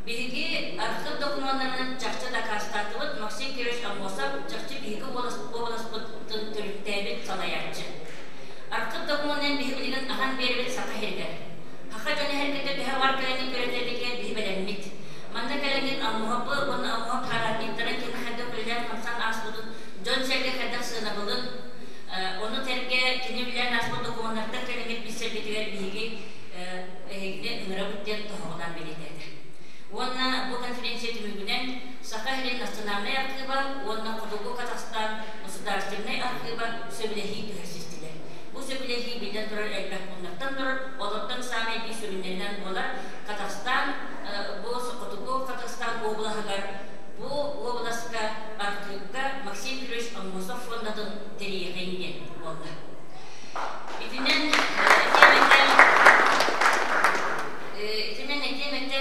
Биһиги архыып докумуоннарынан чахчы дакаастаатыбыт Максим Кирович Аммосов чахчы биһиги уобаласпытын төрүттээбит салайааччы. Архыып докумуонунан биһи билигин аһан биэрэбит Саха сиригэр. Саха дьоно эһэргитэ төһө бар кэлэнин көрөтөллүгэр биһи бэлэммит. Манна кэлэҥҥит Аммоһапы уонна Аммоһап хараатниктарын кини хайдах үлэлээн-хамсаан ааспытын дьон-сэргэ хайдах сыанабылын, ону сэргэ кини үлэлээн ааспыт докумуоннартан кэлэҥҥит билсэрбитигэр биһиги эһигини ыҥырабыт диэн тоһоҕолоон бэлиэтээтэ. Уонна бу конференция түмүгүнэн Саха сирин национальнай архыыба уонна Хотугу Казахстан государственнай архыыба сөбүлэһии түһэрсистилэр. Бу сөбүлэһии биллэн турар элбэх пууннартан турар, олортон саамай биир сүрүннэринэн буолар Казахстан бу Хотугу Казахстан уобалаһыгар бу уобаласка архыыпка Максим Петрович Аммосов фондатын тэрийиэхэйин диэн буолла. Итинэн этиэм этэ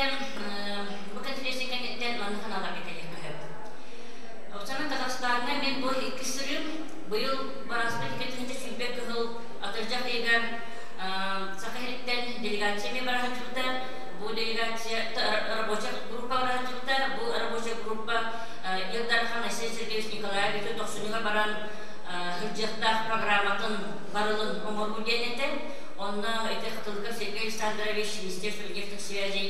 бу конференция кэнниттэн маннык санааларга кэлиэххэ сөп. Оксана Казахстаҥҥа мен бу иккис сырыым быйыл бараспыт 2020 кыһыл атырдьах ыйыгар Саха сириттэн делегация эмиэ бара сылдьыбыта. Бу делегация рабочая группа бара сылдьыбыта. Бу рабочая группа Ил Дархан Айсен Сергеевич Николаев ити тохсунньуга баран сылдьыахтаах программатын барылын оҥоруу диэн этэ. Онно ити Хатылыков Сергей Александрович, Министерство внешних связей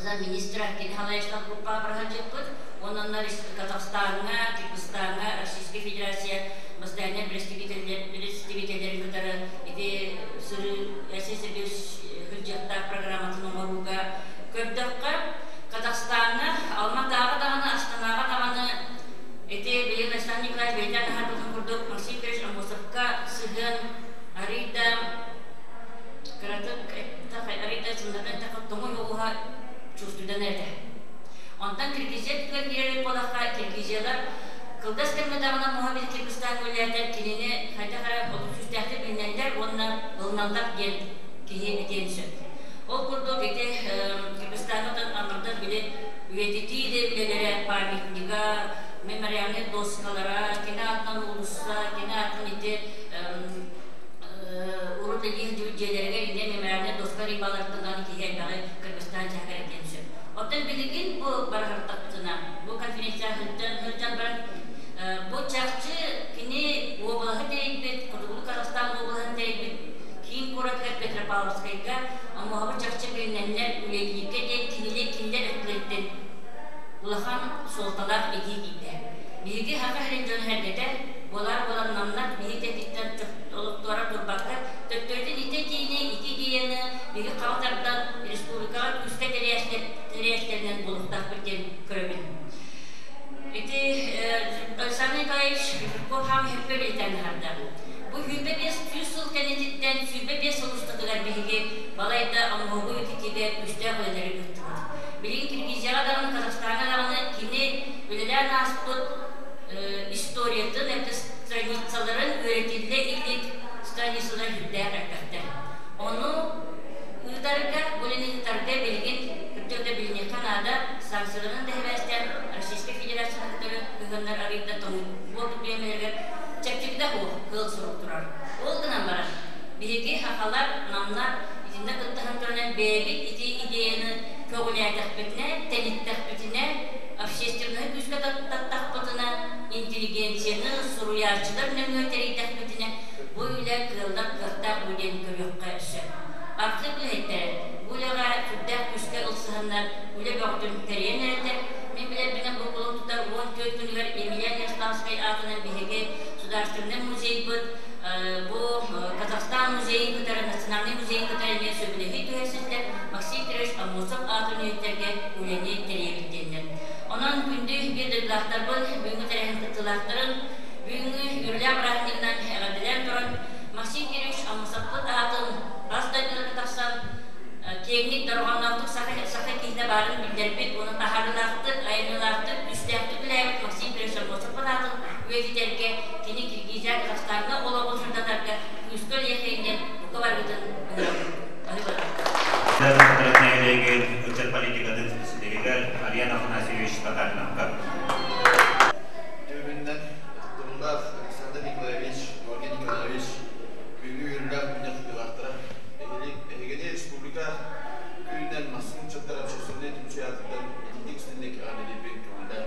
замминистра кини халайыштан группаҕа бара сылдьыппыт. Онон Казахстаҥҥа, Кыргызстаҥҥа, Российскай Федерация постояннай представителлэрин кытары ити сырыы Айсен Сергеевич сылдьыахтаах программатын оҥорууга көрдөххө, Казахстаҥҥа, Алматааҕа даҕаны, Астанаҕа даҕаны ити билигин Александр Николаевич бэлиэтээн аһарбытын курдук Максим Петрович Аммосовка сыһыан арыый да кыратык арыый да сымнатан эттэххэ тоҥуй оҕуһа чувствуйдан этэ. Онтон Киргизия түгэн киирэр буоллахха, киргизиялар кылгас кэмҥэ даҕаны муоһа били Кыргызстан үлэлээтэр кинини хайдах эрэ олус күүстээхтик билинэллэр уонна ылыналлар диэн киһи этиэн сөп. Ол курдук ити Кыргызстаҥҥа Аммардар били үйэтитии да үлэлэрэ памятнига, мемориальнай доскалара, кини аатынан уулусса, кини аатын ити урут илии сылдьыбыт дьиэлэригэр инньэ мемориальнай доска рыбалартынан киһи элбэҕи Кыргызстан чаһыгар этиэн сөп. Оттон билигин бу барыһыртахпытына, бу конференция сылдьан баран бу чахчы кини уобалаһы тэрийбит, Хотугулуу Казахстан уобалаһын тэрийбит киин куоратыгар Петропавловскайга Омуоһабы чахчы билинэннэр үлэлииргэ диэн кинилэр кинилэр өттүлэриттэн улахан суолталаах этии киирдэ. Биһиги Саха сирин дьоно сэргэтэ, буолар буолан намнар биһиги кэнниттэн олохтуора турбакка, төттөрүтүн ити этиини, ити идеяны биһиги хаба тардан республикаҕа күүскэ тэрээччилэринэн буолуохтаахпыт диэн көрөбүн. Ити Александр Николаевич Жирков хаам сөпкө бэлиэтээн аһарда. Бу 25 сыл кэннититтэн 25 сыл устатыгар биһиги балайда оҥоһугу ититиигэ күүстээх үлэлэри ыыттыбыт. Билигин Киргизияҕа даҕаны, Казахстаҥҥа даҕаны кини үлэлээн ааспыт историятын, это страницаларын үөрэтиллэ илик страницалар сүрдээх элбэхтэр. Ону ыытарга, бу үлэни ыытарга билигин кырдьык да билиниэххэ наада, санкцияларын да сибээстээн Российскай Федерацияны кытары кыһыннар арыйда тоҥуй буолбут бириэмэлэригэр чэпчэкитэ суох кыал сурук турар. Ол гынан баран, биһиги сахалар, намнар итиннэ кыттыһан туран бэйэбит ити идеяны көҕүлээтэхпитинэ, тэниттэхпитинэ, общественноһы күүскэ таттахпытына, интеллигенцияны, суруйааччылар нөҥүө тэрийдэхпитинэ, бу үлэ кыаллар кыахтаах бу диэн көрүөххэ сөп. Архыып үлэһиттэрэ бу үлэҕэ сүрдээх күүскэ ылсыһаннар үлэ бөҕөтүн тэрийэн эрэллэр. Мин билэрбинэн бу кулун тутар 14 күнүгэр Емельян Ярославскай аатынан биһиги Государственнай музейбыт бу Казахстан музейын кытары, Национальнай музейын кытары эмиэ сөбүлэһии түһэрсиллэр Максим Петрович Аммосов аатын үйэтитэргэ үлэни тэрийэбит диэннэр. Онон күндү биир дойдулаахтарбын, бүгүҥҥү тэрээһин кыттыылаахтарын бүгүҥҥү үөрүүлээх бырааһынньыгынан эҕэрдэлээн туран, Максим Кирович Аммосовпыт аатын бас дойдуларга тахсан киэҥник дорҕоонноохтук саха, саха киһитэ баарын биллэрбит уонна таһаарыылаахтык, айымньылаахтык, күүстээхтик үлэлээбит Максим Петрович Аммосовпыт аатын үйэтитэргэ, кини Киргизия Казахстаҥҥа олоҕун сырдатарга күүскэ үлэлиэхэйин диэн бука барыгытын ыҥырабын. Нэһилиэгин ыччат политикатын председателигэр Ариан Афанасьевич Татариновка. Түбүннэн ытыктабыллаах Александр Николаевич, Георгий Николаевич бүгүҥҥү үөрүүлээх мунньах кыттыылаахтара. Эһигини республика күнүнэн массыын ыччаттара общественнай түмсүү аатыттан итинник истинник эҕэрдэлиирбин көҥүллээн.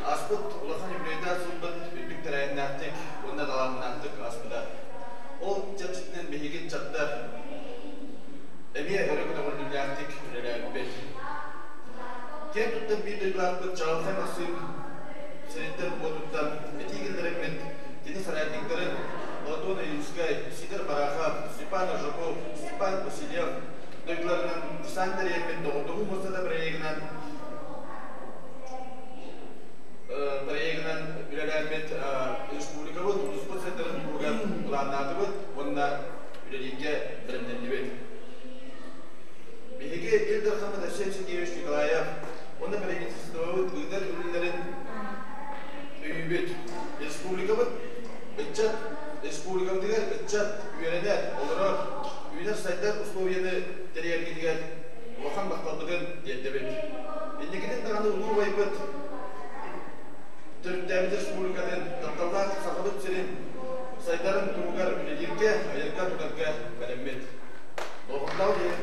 Ааспыт улахан юбилейдаах сылбыт үрдүк тэрээһиннээхтик уонна талааннаахтык ааспыта. Ол чэрчитинэн биһиги ыччаттар эмиэ өрө көтөҕүллүүлээхтик үлэлээбиппит. Киэн туттар биир дойдулаахпыт Чаҕылхай Махсыым сириттэн-уотуттан этии киллэрэммит, кини соратниктарын Платон Ильинскай, Сидор Барахов, Степан Аржаков, Степан Васильев дойдуларынан десант тэрийэммит доҕордоһуу муостата проегынан үлэлээммит республикабыт, улууспут сайдарын туһугар былааннаатыбыт уонна үлэлииргэ бэлэмнэннибит. Биһиги Ил Дархаммыт Айсен Сергеевич Николаев уонна правительствобыт ыытар үлэлэрин өйүүбүт. Республикабыт ыччат республикабытыгар ыччат үөрэнэр, олорор, үүнэр-сайдар условияны тэрийэргитигэр улахан махталбытын тиэрдэбит. Инникитин даҕаны улуу убайбыт төрүттээбит республикатын, тапталлаах Сахабыт сирин сайдарын туһугар үлэлииргэ, айарга-тутарга бэлэммит. Болҕомтоҕо диэн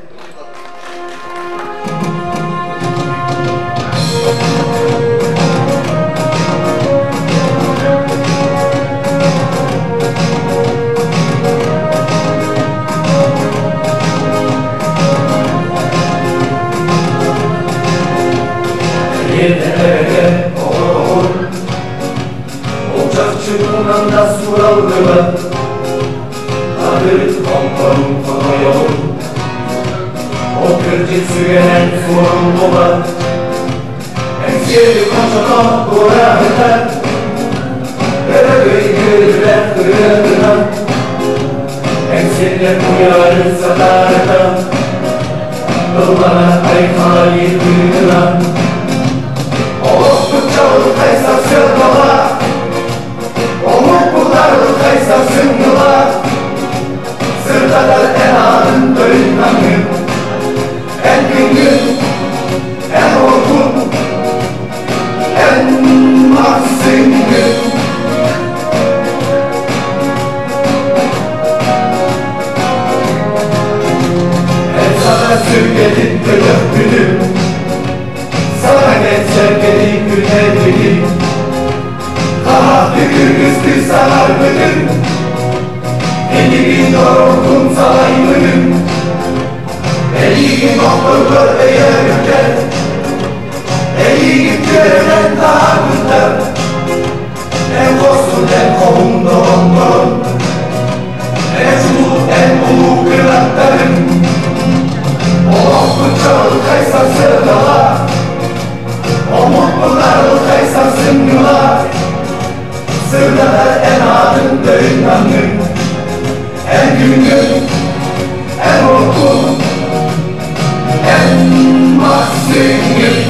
Эһиэтэ оҕор-оҕор, Ол чахчытынан да сураллыбат, Хатырыт хонторун хонойобун, Ол кырдьык сүгэнэн суоруллубат, Эҥсиэли хочото туораабыта, Өрөгөй үөрүүлээх ырыатынан, Эҥсиэллэр куйаары сатаарыта, Ыллана айхалайы тыынынан. Олохпут чаҕылхай сарсыардалаах, Омукпут арылхай сарсыҥҥылаах, Сырдатар эн аатын төрүт намҥын, Эн күҥҥүн, эн уоккун, эн махсыҥҥын. Эн саҥа сүргэтин көтөхпүтүм, Саҥа кэнсэргэни күнэрбитин, Хаһаахты кыргызтыы саҥарбытын, Иннигин норуотун салайбытын, Эйигин охторгор өйөөбүттэр, Эйигин түөрэнэн таһаарбыттар, Эн хорсун, эн хоһун доҕотторун, Эн чулуу, эн улуу кынаттарыҥ. Олохпут чаҕылхай сарсыардалаах, Омукпут арылхай сарсыҥҥылаах, Сырдатар эн аатын төрүт намҥын, Эн күҥҥүн, эн уоккун, эн махсыҥҥын.